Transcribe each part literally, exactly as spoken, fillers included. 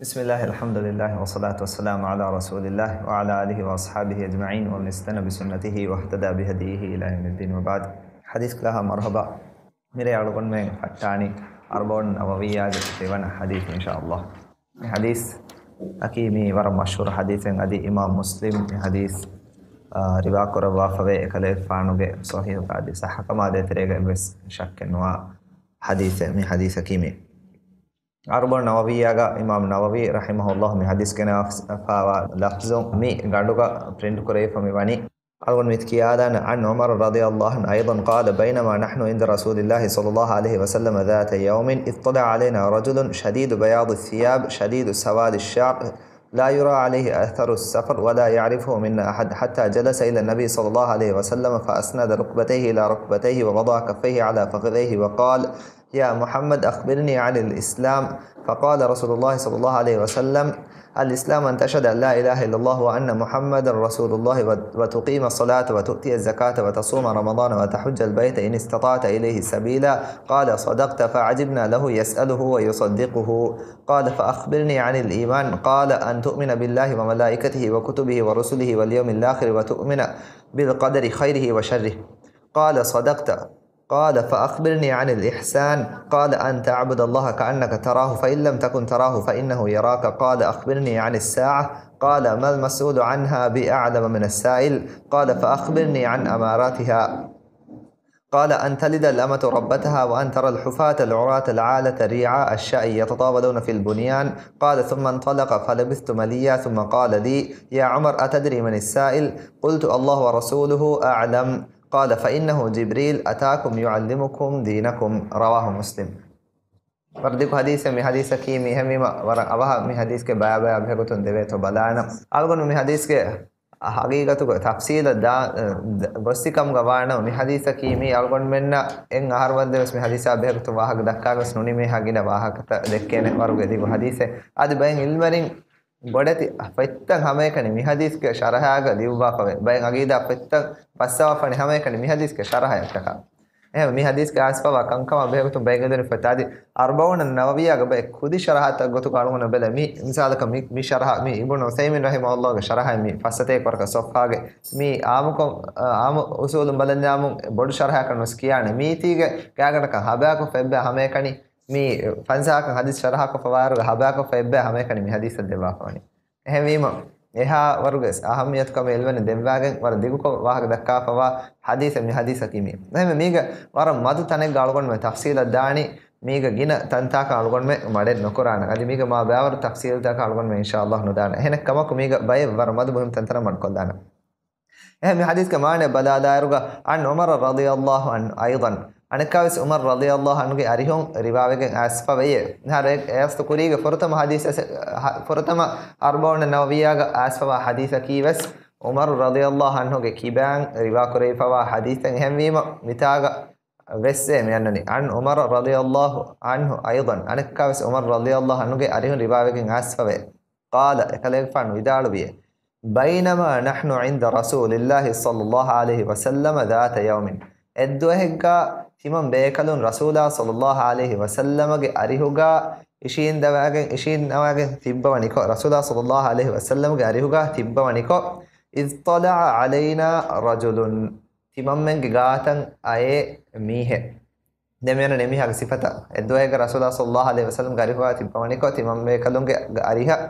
بسم الله، الحمد لله، والصلاة والسلام على رسول الله، وعلى آله وأصحابه أجمعين، ومن استن بسنته واهتدى بهديه إلى يوم الدين، وبعد. ޙަދީޘް ކްލާހަށް މަރުޙަބާ. މިރޭ އަޅުގަނޑުމެން ފައްޓާނީ އަރުބަޢޫން ނަވަވިއްޔާގެ ދެވަނަ ޙަދީޘް، އިންޝާﷲ. މި ޙަދީޘް އަކީ މީ ވަރަށް މަޝްހޫރު ޙަދީޘެއް. އަދި އިމާމް މުސްލިމް މި ޙަދީޘް، އާ، ރިވާކުރައްވާފަވޭ. އެކަލޭގެފާނުގެ ޞަޙީޙުގަ އަދި ޞައްޙަކަމާ ދޭތެރޭގަ އެއްވެސް ޝައްކެއް ނުވާ ޙަދީޘެއް. މި ޙަދީޘަކީ މީ އަރުބަޢޫން ނަވަވިއްޔާގަ އިމާމް ނަވަވީ ރަޙިމަހުﷲ މި ޙަދީޘް ގެނެވިފާވާ ލަފްޒު މި ގަނޑުގަ ޕްރިންޓް ކުރެވިފަ މި ވަނީ. އަޅުގަނޑު މި ކިޔާލާނަ، عن عمر رضي الله عنه أيضا قال: بينما نحن عند رسول الله صلى الله عليه وسلم ذات يوم اطلع علينا رجل شديد بياض الثياب شديد سواد الشعر لا يرى عليه أثر السفر ولا يعرفه منا أحد، حتى جلس إلى النبي صلى الله عليه وسلم فأسند ركبتيه إلى ركبتيه ووضع كفيه على فخذيه وقال: يا محمد، أخبرني عن الإسلام. فقال رسول الله صلى الله عليه وسلم: الإسلام أن تشهد أن لا إله إلا الله وأن محمدا رسول الله وت-، وتقيم الصلاة وتؤتي الزكاة وتصوم رمضان وتحج البيت إن استطعت إليه سبيلا. قال: صدقت. فعجبنا له يسأله ويصدقه. قال: فأخبرني عن الإيمان. قال: أن تؤمن بالله وملائكته وكتبه ورسله واليوم الآخر وتؤمن بالقدر خيره وشره. قال: صدقت. قال: فأخبرني عن الإحسان. قال: أن تعبد الله كأنك تراه، فإن لم تكن تراه فإنه يراك. قال: أخبرني عن الساعة. قال: ما المسؤول عنها بأعلم من السائل. قال: فأخبرني عن أماراتها. قال: أن تلد الأمة ربتها، وأن ترى الحفاة العراة العالة رعاء الشاء يتطاولون في البنيان. قال: ثم انطلق فلبثت مليا، ثم قال لي: يا عمر، أتدري من السائل؟ قلت: الله ورسوله أعلم. قال: فإنه جبريل أتاكم يعلمكم دينكم. رواه مسلم. ވަރަށް ދިގު ޙަދީޘެއް. މި ޙަދީޘަކީ މި އެހެންވީމަ ވަރަށް އަވަހަށް މި ޙަދީޘްގެ ބަޔާބަޔާ ބެހޭގޮތުން ދެވޭތޯ ބަލާނަން. އަޅުގަނޑު މި ޙަދީޘްގެ ޙަޤީޤަތުގެ ތަފްޞީލަށް ދާ، ދަ-، ގޮއްސިކަމުގަ ވާނަމަ، މި ޙަދީޘަކީ މީ އަޅުގަނޑުމެންނަށް އެއް އަހަރުމެން ދެވެސް މި ޙަދީޘާ ބެހޭގޮތުން ވާހަކަ ދައްކާގޮސް ނުނިމޭހާ ގިނަ ވާހަކަތައް ދެއްކޭނެ ވަރުގެ ދިގު ޙަދީޘެއް. އަދި ބައެއް ޢިލްމުވެރިން ބޮޑެތި ފޮތްތައް ހަމައެކަނި މި ޙަދީޘްގެ ޝަރަޙާގަ ލިޔުއްވާފަވޭ. ބައެއް ޢަޤީދާ ފޮތްތައް ބައްސަވާފަވަނީ ހަމައެކަނި މި ޙަދީޘްގެ ޝަރަޙައަށްޓަކާ. އެހެން މި ޙަދީޘްގެ އައިސްފަވާ ކަންކަމާ ބެހޭގޮތުން ބައެއް އެދުނި ފޮތްތައް އަދި އަރުބަޢޫނަ ނަވަވިއްޔާގެ ބައެއް ކުދި ޝަރަޙާތައް ގޮތުގަ އަޅުގަނޑު ބެލޭ. މި މިސާލަކަށް މި، މި ޝަރަޙާ، މި އިބްނު ޢުޘައިމީން ރަޙިމަހުﷲގެ ޝަރަޙާ މި ފައްސަތޭކަ ވަރަކަށް ޞަފްޙާގެ މި އާއްމުކޮށް، އާއްމު އުޞޫލުން ބަލަންޏާމުން ބޮޑު ޝަރަޙައަކަށް ނުވެސް ކިޔާނެ. މީތީގެ ގާތްގަނޑަކަށް ހަބާކޮށް ފެއްބައި ހަމައެކަނި މި ފަންސާކަށް ޙަދީޘް ޝަރަޙަކޮށްފަ ވާއިރުގަ ހަބާކޮށް ފެއްބައި ހަމައެކަނި މި ޙަދީޘަށް ދެއްވާފަވަނީ. އެހެންވީމަ، އެހާ ވަރުގެ އަހައްމިއްޔަތުކަމެއް އިލްމުވެރިން ދެއްވާގެން ވަރަށް ދިގުކޮށް ވާހަކަ ދައްކާފަވާ ޙަދީޘެއް މި ޙަދީޘަކީ މީ. އެހެންވެ، މީގެ ވަރަށް މަދު ތަނެއްގަ އަޅުގަނޑުމެން ތަފްޞީލަށް ދާނީ، މީގެ ގިނަ ތަންތާކަށް އަޅުގަނޑުމެން މަޑެއް ނުކުރާނަން. އަދި މީގެ މާ ބައިވަރު ތަފްޞީލްތަކަށް އަޅުގަނޑުމެން އިންޝާﷲ ނުދާނަން. އެހެނެއް ކަމަކު، މީގަ ބައެއް ވަރަށް މަދު މުހިންމު ތަންތަނަށް މަޑުކޮށްލާނަން. އެހެން މި ޙަދީޘްގެ މާނަ ބަލާލާއިރުގަ، عن عمر رضي الله عنه أيضا، އަނެއްކާވެސް ޢުމަރު ރަޟިޔަﷲ ޢަންހުގެ އަރިހުން ރިވާވެގެން އައިސްފަވެޔޭ. އަހަރެ އެއަސްތު ކުރީގެ ފުރަތަމަ ޙަދީޘް އެސް-، ހަ-، ފުރަތަމަ އަރުބަޢޫނަ ނަވަވިއްޔާގަ އައިސްފަވާ ޙަދީޘަކީވެސް ޢުމަރު ރަޟިޔަﷲ ޢަންހުގެ ކިބައިން ރިވާކުރެވިފަވާ ޙަދީޘެއް. އެހެންވީމަ، މިތާގަ ވެސް އެ މި އަންނަނީ، عن عمر رضي الله عنه أيضا، އަނެއްކާވެސް ޢުމަރު ރަޟިޔަﷲ ޢަންހުގެ އަރިހުން ރިވާވެގެން އައިސްފަވޭ. قال، އެކަލޭގެފާނު ވިދާޅުވިއޭ، بينما نحن عند رسول الله صلى الله عليه وسلم ذات يوم، އެއްދުވަހެއްގަ ތިމަން ބޭކަލުން ރަސޫލާ ޞައްލައްލާހު ޢަލައިހި ވަސައްލަމަގެ އަރިހުގަ އިށީނދަވާގެން، އިށީނދަވާގެން ތިއްބަވަނިކޮށް، ރަސޫލާ ޞައްލައްލާހު ޢަލައިހި ވަސައްލަމަގެ އަރިހުގަ ތިއްބަވަނިކޮށް، اطلع علينا رجل، ތިމަންމެންގެ ގާތަށް އައޭ މީހެއް. ދެން މިއަންނަނީ އެމީހާގެ ސިފަތައް. އެއްދުވަހެއްގަ ރަސޫލާ ޞައްލައްލާހު ޢަލައިހި ވަސައްލަމްގެ އަރިހުގަ ތިއްބަވަނިކޮށް، ތިމަން ބޭކަލުންގެ އަރިހަށް،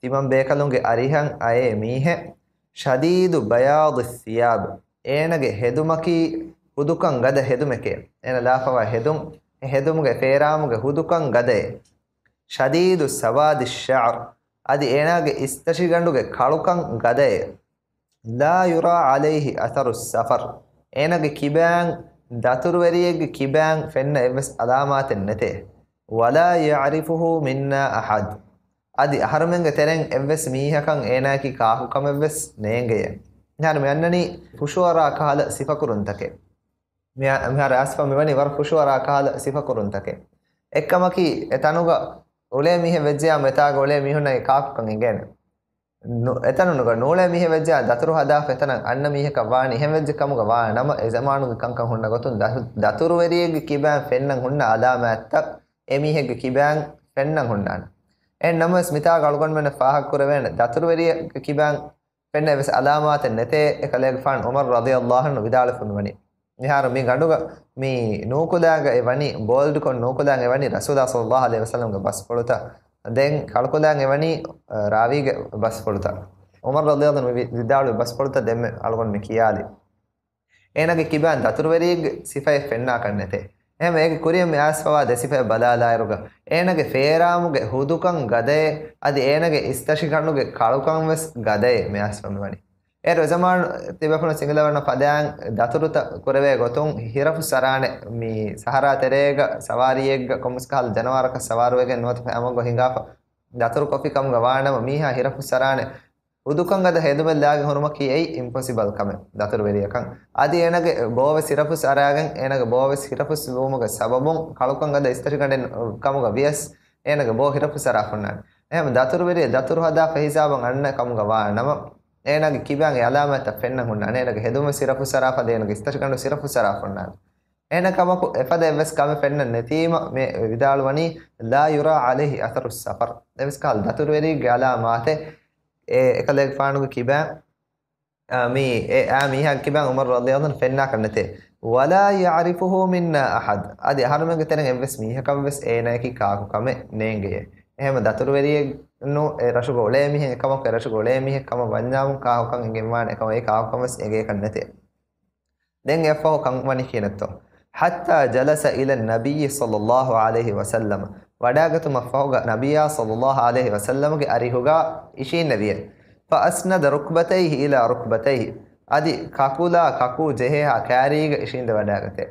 ތިމަން ބޭކަލުންގެ އަރިހަށް އައޭ މީހެއް. شديد بياض الثياب، އޭނަގެ ހެދުމަކީ ހުދުކަން ގަދަ ހެދުމެކޭ. އޭނަ ލާފަވާ ހެދުން، އެ ހެދުމުގެ ފޭރާމުގެ ހުދުކަން ގަދައޭ. شديد سواد الشعر، އަދި އޭނާގެ އިސްތަށިގަނޑުގެ ކަޅުކަން ގަދައޭ. لا يرى عليه أثر السفر، އޭނާގެ ކިބައިން ދަތުރުވެރިއެއްގެ ކިބައިން ފެންނަ އެއްވެސް ޢަލާމާތެއް ނެތޭ. ولا يعرفه منا أحد، އަދި އަހަރުމެންގެ ތެރެއިން އެއްވެސް މީހަކަށް އޭނާއަކީ ކާކު ކަމެއްވެސް ނޭނގެޔޭ. މިހާރު މި އަންނަނީ ފުށުއަރާ ކަހަލަ ސިފަކުރުންތަކެއް. މި-، މިހާރު އައިސްފަ މިވަނީ ވަރަށް ފުށުއަރާ ކަހަލަ ސިފަކުރުންތަކެއް. އެއްކަމަކީ، އެ ތަނުގަ އުޅޭ މީހެއް ވެއްޖެޔާ އެތާގަ އުޅޭ މީހުންނަށް އެ ކާކުކަން އެނގޭނެ. ނު-، އެތަނުން ނުގަ ނޫޅޭ މީހެއް ވެއްޖެޔާ ދަތުރު ހަދާފަ އެތަނަށް އަންނަ މީހަކަށް ވާނީ އެހެން ވެއްޖެ ކަމުގަ ވާ ނަމަ، އެ ޒަމާނުގެ ކަންކަން ހުންނަ ގޮތުން ދަ-، ދަތުރުވެރިއެއްގެ ކިބައިން ފެންނަން ހުންނަ އަލާމާތްތައް އެ މީހެއްގެ ކިބައިން ފެންނަން ހުންނާނެ. އެހެން ނަމަވެސް މިތާގަ އަޅުގަނޑުމެންނަށް ފާހަގަކުރެވޭނެ ދަތުރުވެރިއެއްގެ ކިބައިން ފެންނަ އެއްވެސް އަލާމާތެއް ނެތޭ އެކަލޭގެފާނު ޢުމަރު ރަޟިޔަﷲ ޢަންހު ވިދާޅުވެފަ މިވަނީ. މިހާރު މި ގަނޑުގަ މި ނޫކުލާގަ އެ ވަނީ، ބޯލްޑްކޮށް ނޫކުލާގަ އެ ވަނީ ރަސޫލާ ޞައްލަﷲ ޢަލައިހި ވަސައްލަމްގެ ބަސްފުޅުތައް. ދެން ކަޅުކުލާގަ އެ ވަނީ، އަ، ރާވީގެ ބަސްފުޅުތައް. ޢުމަރު ރަޟިޔަﷲ ޢަންހު ވި-، ވިދާޅުވި ބަސްފުޅުތައް ދެންމެ އަޅުގަނޑު މި ކިޔާލި. އޭނާގެ ކިބައިން ދަތުރުވެރިއެއްގެ ސިފައެއް ފެންނާކަށް ނެތޭ. އެހެން އޭގެ ކުރިއަށް މި އައިސްފަވާ ދެ ސިފައެއް ބަލާލާއިރުގަ، އޭނާގެ ފޭރާމުގެ ހުދުކަން ގަދައެއް، އަދި އޭނާގެ އިސްތަށިގަނޑުގެ ކަޅުކަން ވެސް ގަދައެއް މި އައިސްފަ މިވަނީ. އޭރު އެ ޒަމާނު ތިބޭފުޅުން ސިނގިލަވަން ފަދައިން ދަތުރުތައް ކުރެވޭ ގޮތުން ހިރަފުށް ސަރާނެ، މި ސަހަރާ ތެރޭގަ ސަވާރީއެއްގަ ކޮންމެސް ކަހަލަ ޖަނަވާރަކަށް ސަވާރުވެގެން ނުވަތަ ފައިމަގު ހިނގާފަ ދަތުރު ކޮށްފި ކަމުގަ ވާނަމަ، މީހާ ހިރަފުށް ސަރާނެ ހުދުކަން ގަދަ ހެދުމެއް ލާގެ ހުރުމަކީ އެއީ އިމްޕޮސިބަލް ކަމެއް ދަތުރުވެރިޔަކަށް. އަދި އޭނަގެ ބޯވެސް ހިރަފުސް އަރާގެން އޭނަގެ ބޯވެސް ހިރަފުސް ވުމުގެ ސަބަބުން ކަޅުކަން ގަދަ އިސްތަށިގަނޑެއް ކަމުގަ ވިޔަސް އޭނަގެ ބޯ ހިރަފުސް އަރާފަ ހުންނާނެ. އެހެން ދަތުރުވެރި ދަތުރު ހަދާފަ ހިސާބަށް އަންނަ ކަމުގަ ވާ ނަމަ، އޭނަގެ ކިބައިން އެ އަލާމާތްތައް ފެންނަން ހުންނާނެ. އޭނަގެ ހެދުމެއް ހިރަފުސް އަރާފަ ދޭނަގެ އިސްތަށިގަނޑު ހިރަފުސް އަރާފަ ހުންނާނެ. އޭނަ ކަމަކު އެފަދަ އެއްވެސް ކަމެއް ފެންނަން ނެތީމަ މި ވިދާޅުވަނީ، لا يرى عليه أثر السفر. އެވެސް ކަހަލަ ދަތުރުވެރީގެ އަލާމާތެއް އެ އެކަލޭގެފާނުގެ ކިބައިން، އާ، މީ، އެ، އާ، މީހާގެ ކިބައިން ޢުމަރު ރަޟިޔަﷲ ޢަންހު ފެންނާކަށް ނެތޭ. ولا يعرفه منا أحد. އަދި އަހަރުމެންގެ ތެރެއިން އެއްވެސް މީހަކަށްވެސް އޭނަޔަކީ ކާކު ކަމެއް ނޭނގެޔޭ. އެހެން ދަތުރުވެރިއެއް ނޫ، އެ ރަށުގަ އުޅޭ މީހެއް އެކަމަކު، އެ ރަށުގަ އުޅޭ މީހެއް ކަމަށް ވަންޏާމު ކާކުކަން އެނގެންވާނެ އެކަމަށް އެ ކާކުކަންވެސް އެނގޭކަށް ނެތޭ. ދެން އެއަށްފަހު ކަން ވަނީ ކިހިނެއްތޯ؟ حتى جلس إلى النبي صلى الله عليه وسلم. ވަޑާގަތުމަށްފަހުގަ ނަބިއްޔާ ޞައްލަﷲ ޢަލައިހި ވަސައްލަމަގެ އަރިހުގަ އިށީންނެވިއެ. فأسند ركبتيه إلى ركبتيه. އަދި ކަކުލާ ކަކޫ ޖެހޭހާ ކާރީގަ އިށީނދެ ވަޑާގަތޭ.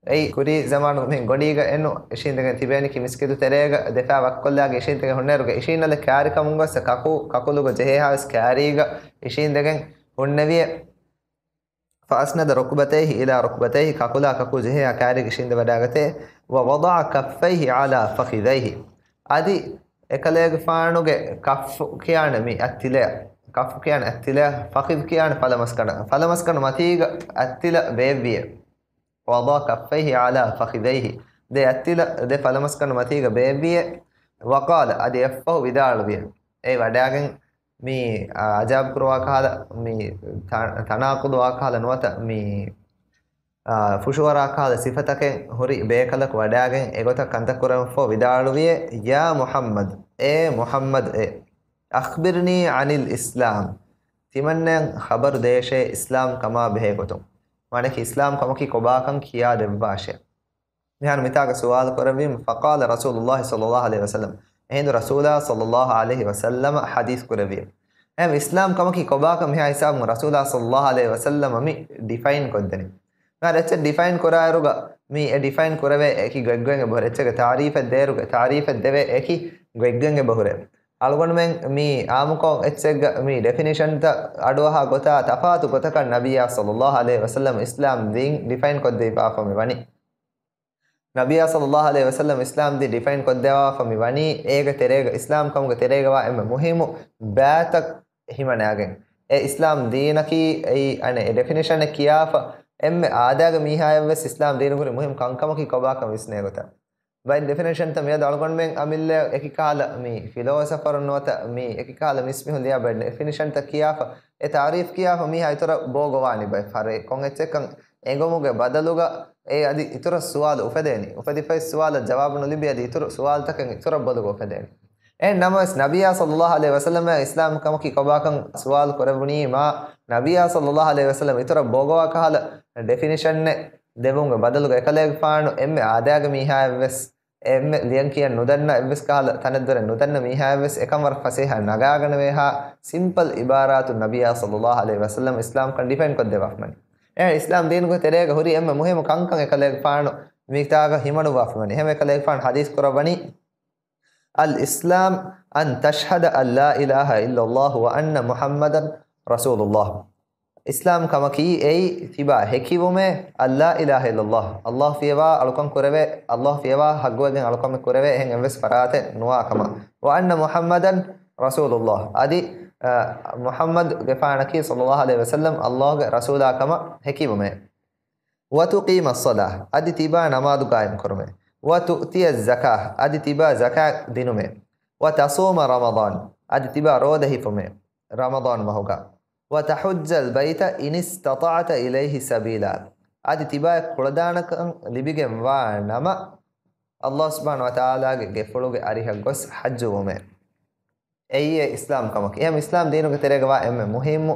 އެއީ ކުރީ ޒަމާނުގަ މިހެން ގޮނޑީގަ އެއްނު އިށީނދެގެން ތިބޭނީކީ މިސްކިތު ތެރޭގަ ދެފާ ވައްކޮށްލާގެ އިށީނދެގެން ހުންނައިރުގަ އިށީންނަލެއް ކާރިކަމުން ގޮއްސަ ކަކޫ ކަކުލުގަ ޖެހޭހާވެސް ކާރީގަ އިށީނދެގެން ހުންނެވިއެ. فأسند ركبتيه إلى ركبتيه، ކަކުލާ ކަކޫ ޖެހޭ ކާރީގަ އިށީނދެވަޑާގަތޭ. ووضع كفيه على فخذيه. އަދި އެކަލޭގެފާނުގެ ކައްފު ކިޔާނެ މި އަތްތިލަޔަށް، ކައްފު ކިޔާނެ އަތްތިލަޔަށް، ފަޚިޛް ކިޔާނެ ފަލަމަސްގަނޑަށް، ފަލަމަސްގަނޑު މަތީގަ އަތްތިލަ ބޭއްވިއެ. وضع كفيه على فخذيه. ދެ އަތްތިލަ ދެ ފަލަމަސްގަނޑު މަތީގަ ބޭއްވިއެ. وقال، އަދި އެއަށްފަހު ވިދާޅުވިއެ. އެ ވަޑާގެން މި، އާ، އަޖާބު ކުރުވާ ކަހަލަ، މި ތަ-، ތަނާޤުޟުވާ ކަހަލަ ނުވަތަ މި، އާ، ފުށުއަރާ ކަހަލަ ސިފަތަކެއް ހުރި ބޭކަލަކު ވަޑާގެން އެގޮތަށް ކަންތައް ކުރަމަށްފަހު ވިދާޅުވިއެ، يا محمد، އޭ މުޙައްމަދު އޭ، أخبرني عن الإسلام، ތިމަންނައަށް ޚަބަރު ދޭށޭ އިސްލާމް ކަމާ ބެހޭ ގޮތުން. މާނައަކީ އިސްލާމް ކަމަކީ ކޮބާކަން ކިޔާ ދެއްވާށޭ. މިހާރު މިތާގަ ސުވާލު ކުރެއްވީމަ، فقال رسول الله صلى الله عليه وسلم، އެހިނދު ރަސޫލާ ޞައްލަﷲ ޢަލައިހި ވަސައްލަމަ ޙަދީޘް ކުރެއްވި. އެހެން އިސްލާމް ކަމަކީ ކޮބާކަން މިހާ ހިސާބުން ރަސޫލާ ޞައްލަﷲ ޢަލައިހި ވަސައްލަމަ މި ޑިފައިން ކޮށްދެނީ. މިހާރު އެއްޗެއް ޑިފައިން ކުރާއިރުގަ މި އެ ޑިފައިން ކުރެވޭ އެކި ގޮތްގޮތް އެބަހުރޭ. އެއްޗެއްގެ ތާރީފެއް ދޭއިރުގަ ތާރީފެއް ދެވޭ އެކި ގޮތްގޮތް އެބަހުރޭ. އަޅުގަނޑުމެން މި އާއްމުކޮށް އެއްޗެއްގަ މި ޑެފިނިޝަންތައް އަޑުއަހާ ގޮތާ ތަފާތު ގޮތަކަށް ނަބިއްޔާ ޞައްލަﷲ ޢަލައިހި ވަސައްލަމަ އިސްލާމް ދީން ޑިފައިން ކޮށްދެއްވާފަ މި ވަނީ. ނަބިއްޔާ ޞައްލަﷲ ޢަލައިހި ވަސައްލަމަ އިސްލާމް ދީން ޑިފައިން ކޮށްދެއްވާފަ މި ވަނީ، އޭގެ ތެރޭގަ، އިސްލާމް ކަމުގެ ތެރޭގަވާ އެންމެ މުހިއްމު ބައިތައް ހިމަނާގެން. އެ އިސްލާމް ދީނަކީ އެއީ އަނެއް އެ ޑެފިނިޝަނެއް ކިޔާފަ، އެންމެ އާދައިގެ މީހާއަށްވެސް އިސްލާމް ދީނުގެ ހުރި މުހިއްމު ކަންކަމަކީ ކޮބާކަން ވިސްނޭ ގޮތަށް. ބައެއް ޑެފިނިޝަންތައް މިއަދު އަޅުގަނޑުމެން އަމިއްލަ އެކި ކަހަލަ މި ފިލޯސަފަރުން ނުވަތަ މި އެކި ކަހަލަ މިސްމީހުން ލިޔާ ބައެއް ޑެފިނިޝަންތައް ކިޔާފަ، އެ ތާރީފް ކިޔާފަ މީހާ އިތުރަށް ބޯ ގޮވާނީ ބައެއް ފަހަރު. އެ ކޮން އެއްޗެއްކަން އެނގުމުގެ ބަދަލުގަ އެ އަދި އިތުރަށް ސުވާލު އުފެދޭނީ. އުފެދިފައި ސުވާލަށް ޖަވާބު ނުލިބި އަދި އިތުރު ސުވާލުތަކެއް އިތުރަށް ބޮލުގަ އުފެދޭނީ. އެހެން ނަމަވެސް، ނަބިއްޔާ ޞައްލަﷲ ޢަލައިހި ވަސައްލަމަ އިސްލާމް ކަމަކީ ކޮބާކަން ސުވާލު ކުރެވުނީމާ، ނަބިއްޔާ ޞައްލަﷲ ޢަލައިހި ވަސައްލަމަ އިތުރަށް ބޯގޮވާ ކަހަލަ ޑެފިނިޝަނެއް ދެވުމުގެ ބަދަލުގަ އެކަލޭގެފާނު އެންމެ އާދައިގެ މީހާއަށްވެސް، އެންމެ ލިޔަން ކިޔަން ނުދަންނަ އެއްވެސް ކަހަލަ ތަނެއްދޮރެއް ނުދަންނަ މީހާއަށްވެސް އެކަން ވަރަށް ފަސޭހަ ނަގާގަނެވޭހާ ސިމްޕަލް އިބާރާތުން ނަބިއްޔާ ޞައްލަﷲ ޢަލައިހި ވަސައްލަމަ އިސްލާމްކަން ޑިފައިން ކޮށްދެއްވާފަ ވަނީ. އެ އިސްލާމް ދީނުގެ ތެރޭގަ ހުރި އެންމެ މުހިއްމު ކަންކަން އެކަލޭގެފާނު މިތާގަ ހިމަނުއްވާފަ ވަނީ. އެހެން އެކަލޭގެފާނު ޙަދީޘް ކުރައްވަނީ، الإسلام أن تشهد أن لا إله إلا الله وأن محمدا رسول الله. އިސްލާމް ކަމަކީ އެއީ ތިބާ ހެކިވުމޭ، أن لا إله إلا الله، ﷲ ފިޔަވާ އަޅުކަން ކުރެވޭ، ﷲ ފިޔަވާ ހައްގުވެގެން އަޅުކަމެއް ކުރެވޭ އެހެން އެއްވެސް ފަރާތެއް ނުވާ ކަމަށް. وأن محمدا رسول الله. އަދި، އަ، މުޙައްމަދުގެފާނަކީ ޞައްލަﷲ ޢަލައިހި ވަސައްލަމް ﷲގެ ރަސޫލާ ކަމަށް ހެކިވުމޭ. وتقيم الصلاة، އަދި ތިބާ ނަމާދު ޤާއިމް ކުރުމޭ. وتؤتي الزكاة، އަދި ތިބާ ޒަކާތް ދިނުމޭ. وتصوم رمضان، އަދި ތިބާ ރޯދަ ހިފުމޭ ރަމަޟާން މަހުގަ. وتحج البيت إن استطعت إليه سبيلا، އަދި ތިބާއަށް ކުޅަދާނަކަން ލިބިގެންވާ ނަމަ، ﷲ ސުބްޙާނަހޫ ވަތަޢާލާގެ ގެފުޅުގެ އަރިހަށް ގޮސް ޙައްޖުވުމޭ. އެއީ އިސްލާމް ކަމަކީ. އެހެން އިސްލާމް ދީނުގެ ތެރޭގަވާ އެންމެ މުހިއްމު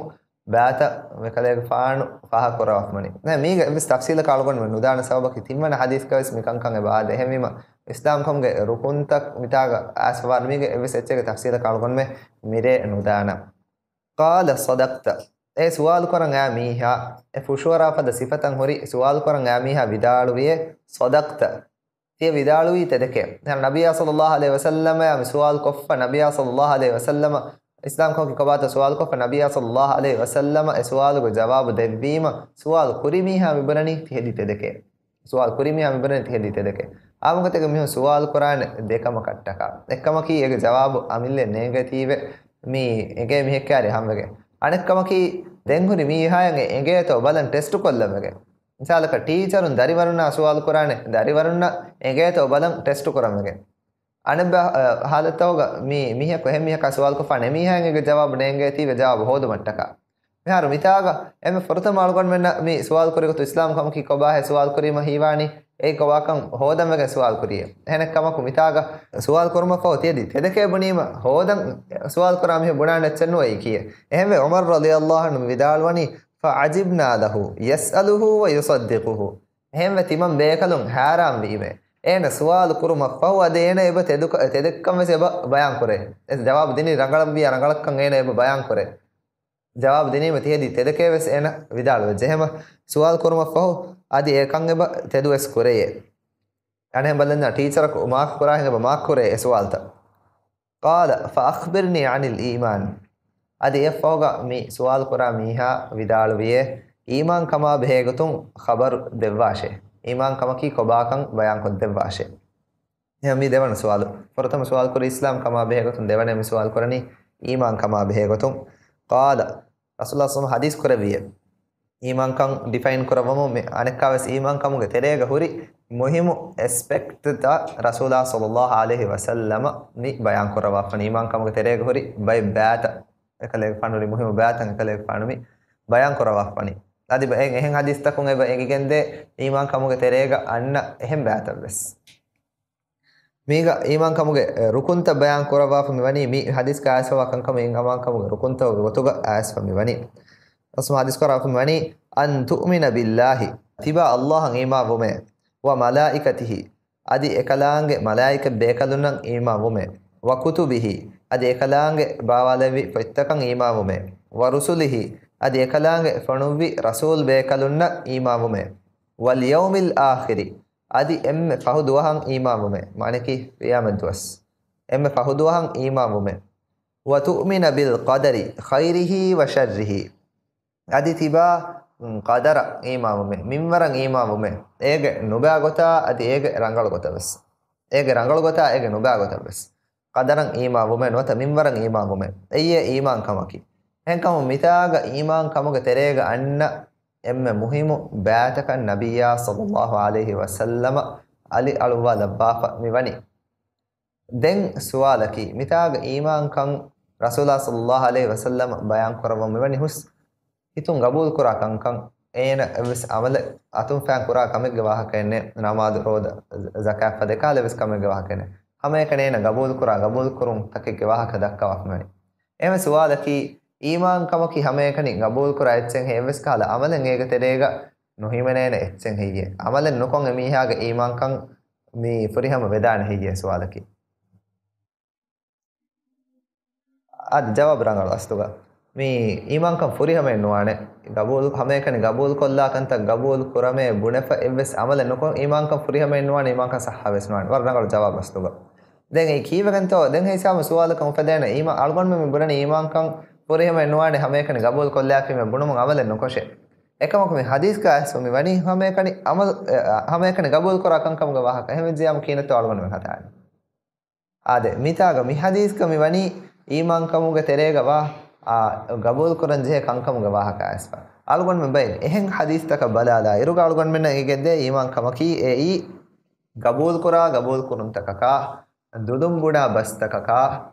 ބާތައް މިކަލޭގެފާނު ފާހަގަކުރައްވާފަވަނީ. ދެން މީގެ އެއްވެސް ތަފްސީލަކަށް އަޅުގަނޑުމެން ނުދާނެ ސަބަބަކީ ތިންވަނަ ޙަދީޘްގަވެސް މިކަންކަން އެބަ އާދޭ. އެހެންވީމަ އިސްލާމްކަމުގެ ރުކުންތައް މިތާގަ އައިސްފަވާނެ. މީގެ އެއްވެސް އެއްޗެއްގެ ތަފްސީލަކަށް އަޅުގަނޑުމެން މިރޭ ނުދާނަން. قال صدقت، އޭ ސުވާލުކުރަން އާ މީހާ، އެ ފުށުއަރާފަދަ ސިފަތައް ހުރި ސުވާލުކުރަން އާ މީހާ ވިދާޅުވިއޭ، صدقت، ތިޔަ ވިދާޅުވީ ތެދެކޭ. އެހެން ނަބިއްޔާ ޞައްލައްލާހު ޢަލައިހި ވަސައްލަމައާ މި ސުވާލު ކޮށްފަ، ނަބިއްޔާ ޞައްލައްލާހު ޢަލައިހި ވަސައްލަމަ އިސްލާމް ކަމަކީ ކޮބާތޯ ސުވާލު ކޮށްފަ، ނަބިއްޔާ ޞައްލައްލާހު ޢަލައިހި ވަސައްލަމަ އެ ސުވާލުގެ ޖަވާބު ދެއްވީމަ، ސުވާލު ކުރި މީހާ މިބުނަނީ ތިހެދި ތެދެކޭ. ސުވާލު ކުރި މީހާ މިބުނަނީ ތިހެދި ތެދެކޭ. އާއްމުގޮތެއްގަ މީހުން ސުވާލު ކުރާނެ ދެ ކަމަކަށްޓަކާ. އެއްކަމަކީ އޭގެ ޖަވާބު އަމިއްލައަށް ނޭނގޭތީވެ މި އެނގޭ މީހެއްގެ އަރިހަށް ހަމަވެގެން. އަނެއްކަމަކީ ދެން ހުރި މީހާޔަށް އެ އެނގޭތޯ ބަލަން ޓެސްޓު ކޮށްލަން ވެގެން. މިސާލަކަށް ޓީޗަރުން ދަރިވަރުންނާ ސުވާލު ކުރާނެ، ދަރިވަރުންނަށް އެނގޭތޯ ބަލަން ޓެސްޓު ކުރަން ވެގެން. އަނެއް ބަ-، އަ، ހާލަތަކުގަ މި މީހަކު އެހެން މީހަކާ ސުވާލުކޮށްފާނެ އެމީހާއަށް އެނގޭ ޖަވާބު ނޭނގޭތީވެ ޖަވާބު ހޯދުމަށްޓަކާ. މިހާރު މިތާގަ އެންމެ ފުރަތަމަ އަޅުގަނޑުމެންނަށް މި ސުވާލު ކުރި ގޮތު އިސްލާމް ކަމަކީ ކޮބާހޭ ސުވާލު ކުރީމަ ހީވާނީ، އެއީ ކޮބާކަން ހޯދަން ވެގެން ސުވާލު ކުރީ. އެހެނެއްކަމަކު މިތާގަ ސުވާލު ކުރުމަށްފަހު ތިޔަދި ތެދެކޭ ބުނީމަ ހޯދަން ސުވާލު ކުރާ މީހެއް ބުނާނެ އެއްޗެއް ނުވޭ ކީއެއް. އެހެންވެ ޢުމަރު ރަޟިޔަﷲ ޢަންހު ވިދާޅުވަނީ، فعجبنا له يسأله ويصدقه. އެހެންވެ ތިމަން ބޭކަލުން ހައިރާން ވީމޭ. އޭނަ ސުވާލު ކުރުމަށްފަހު އަދި އޭނަ އެބަ ތެދުކަ-، ތެދެއްކަން ވެސް އެބަ ބަޔާން ކުރޭ. އެ ޖަވާބު ދިނީ ރަނގަޅަށްވިޔާ ރަނގަޅަށްކަން އޭނަ އެބަ ބަޔާން ކުރޭ. ޖަވާބު ދިނީމަ ތިހެދި ތެދެކޭ ވެސް އޭނަ ވިދާޅުވެއްޖެ. އެހެމަ ސުވާލު ކުރުމަށްފަހު އަދި އެކަން އެބަ ތެދުވެސް ކުރެޔޭ. އަނެއް ބަލަންޏާ ޓީޗަރަކު މާކް ކުރާ ހިނގަބަ މާކް ކުރޭ އެ ސުވާލުތައް. قال فأخبرني عن الإيمان. އަދި އެއަށްފަހުގަ މި ސުވާލު ކުރާ މީހާ ވިދާޅުވިޔޭ، އީމާން ކަމާ ބެހޭގޮތުން ޚަބަރު ދެއްވާށޭ. އީމާން ކަމަކީ ކޮބާކަން ބަޔާންކޮށްދެއްވާށޭ. އެހެން މީ ދެވަނަ ސުވާލު. ފުރަތަމަ ސުވާލު ކުރީ އިސްލާމް ކަމާ ބެހޭގޮތުން، ދެވަނަ މި ސުވާލު ކުރަނީ އީމާން ކަމާ ބެހޭގޮތުން. قال، ރަސޫލާ ސަމް ޙަދީސް ކުރެއްވިޔޭ. އީމާންކަން ޑިފައިން ކުރައްވަމު މި އަނެއްކާވެސް އީމާންކަމުގެ ތެރޭގަ ހުރި މުހިމު އެސްޕެކްޓްތައް ރަސޫލާ ޞައްލައްލާހު ޢަލައިހި ވަސައްލަމަ މި ބަޔާން ކުރައްވާފަނީ. އީމާންކަމުގެ ތެރޭގަ ހުރި ބައެއް ބާތައް، އެކަލޭގެފާނު ހުރި މުހިމު ބާތައް އެކަލޭގެފާނު މި ބަޔާން ކުރައްވާފަނީ. އަދި ބައެއް އެހެން ޙަދީސްތަކުން އެބަ އެނގިގެންދޭ އީމާންކަމުގެ ތެރޭގަ އަންނަ އެހެން ބާތައްވެސް. މީގަ އީމާންކަމުގެ، އެ، ރުކުންތައް ބަޔާން ކުރައްވާފަ މިވަނީ، މި ޙަދީސްގަ އައިސްފަވާ ކަންކަމަށް އީމާންކަމުގެ ރުކުންތަކުގެ ގޮތުގަ އައިސްފަ މިވަނީ. ރަސޫލާ ޙަދީސް ކުރައްވާފަ މިވަނީ، أن تؤمن بالله، ތިބާ ﷲ އަށް އީމާން ވުމޭ، وملائكته، އަދި އެކަލާނގެ މަލާއިކަ ބޭކަލުންނަށް އީމާން ވުމޭ، وكتبه، އަދި އެކަލާނގެ ބާވާލެއްވި ފޮތްތަކަށް އީމާން ވުމޭ، ورسله، އަދި އެކަލާނގެ ފޮނުއްވި ރަސޫލް ބޭކަލުންނަށް އީމާން ވުމޭ، واليوم الآخر، އަދި އެންމެ ފަހު ދުވަހަށް އީމާންވުމެ، މާނައަކީ ޤިޔާމަތް ދުވަސް. އެންމެ ފަހު ދުވަހަށް އީމާންވުމެ. وتؤمن بالقدر خيره وشره. އަދި ތިބާ، މް، ޤަދަރަށް އީމާންވުމެ، މިންވަރަށް އީމާންވުމެ، އޭގެ ނުބައި ގޮތާ އަދި އޭގެ ރަނގަޅު ގޮތަށް ވެސް. އޭގެ ރަނގަޅު ގޮތާ އޭގެ ނުބައި ގޮތަށް ވެސް. ޤަދަރަށް އީމާންވުމެ ނުވަތަ މިންވަރަށް އީމާންވުމެ. އެއީ އީމާން ކަމަކީ. އެހެންކަމުން މިތާގަ އީމާން ކަމުގެ ތެރޭގަ އަންނަ އެންމެ މުހިއްމު ބައިތަކަށް ނަބިއްޔާ ޞައްލައްލާހު ޢަލައިހި ވަސައްލަމަ އަލި އަޅުއްވާލައްވާފަ މިވަނީ. ދެން ސުވާލަކީ، މިތާގަ އީމާންކަން ރަސޫލާ ޞައްލައްލާހު ޢަލައިހި ވަސައްލަމަ ބަޔާން ކުރައްވަން މިވަނީ ހުސް ހިތުން ގަބޫލު ކުރާ ކަންކަން، އޭނަ އެއްވެސް އަމަލެއް އަތުން ފައިން ކުރާ ކަމެއްގެ ވާހަކައެއް ނެތް، ނަމާދު، ރޯދަ، ޒަ-، ޒަކާތް ފަދަ އެކަހަލަ އެއްވެސް ކަމެއްގެ ވާހަކައެއް ނެތް. ހަމައެކަނި އޭނަ ގަބޫލު ކުރާ، ގަބޫލު ކުރުން ތަކެއްގެ ވާހަކަ ދައްކަވާފަ މިވަނީ. އެހެން ސުވާލަކީ، އީމާން ކަމަކީ ހަމައެކަނި ގަބޫލު ކުރާ އެއްޗެއް ހޭ، އެއްވެސް ކަހަލަ އަމަލެއް އޭގެ ތެރޭގަ ނުހިމެނޭނެ އެއްޗެއް ހެއްޔޭ؟ އަމަލެއް ނުކޮށް އެމީހާގެ އީމާންކަން މި ފުރިހަމަ ވެދާނެ ހެއްޔޭ ސުވާލަކީ. އަދި ޖަވާބު ރަނގަޅު އަސްލުގަ. މި އީމާންކަން ފުރިހަމައެއް ނުވާނެ. ގަބޫލު، ހަމައެކަނި ގަބޫލު ކޮށްލާ ކަންތައް ގަބޫލު ކުރަމޭ ބުނެފަ އެއްވެސް އަމަލެއް ނުކޮށް އީމާންކަން ފުރިހަމައެއް ނުވާނެ، އީމާންކަން ޞައްޙަވެސް ނުވާނެ. ވަރަށް ރަނގަޅު ޖަވާބު އަސްލުގަ. ދެން އެއީ ކީއްވެގެންތޯ؟ ދެން ހިސާބު ސުވާލަކަށް އުފެދޭނެ. އީމާ-، އަޅުގަނޑުމެން މި ބުނަނީ އީމާންކަން ފުރިހަމައެއް ނުވާނެ ހަމައެކަނި ގަބޫލު ކޮށްލާފީމޭ ބުނުމުން އަމަލެއް ނުކޮށޭ. އެކަމަކު މި ޙަދީޘްގަ އައިސްފަ މި ވަނީ ހަމައެކަނި އަމަލު، އެ، އަ، ހަމައެކަނި ގަބޫލު ކުރާ ކަންކަމުގެ ވާހަކަ. އެހެންވެއްޖިއްޔާމު ކިހިނެއްތޯ އަޅުގަނޑުމެން ހަދާނީ؟ އާދެ، މިތާގަ މި ޙަދީޘްގަ މި ވަނީ އީމާންކަމުގެ ތެރޭގަ ވާ، އާ، ގަބޫލުކުރަން ޖެހޭ ކަންކަމުގެ ވާހަކަ އައިސްފަ. އަޅުގަނޑުމެން ބައެއް އެހެން ޙަދީޘްތަކަށް ބަލާލާ އިރުގަ އަޅުގަނޑުމެންނަށް އެނގިގެންދޭ އީމާންކަމަކީ އެއީ ގަބޫލުކުރާ ގަބޫލުކުރުންތަކަކާ، ދުލުން ބުނާ ބަސްތަކަކާ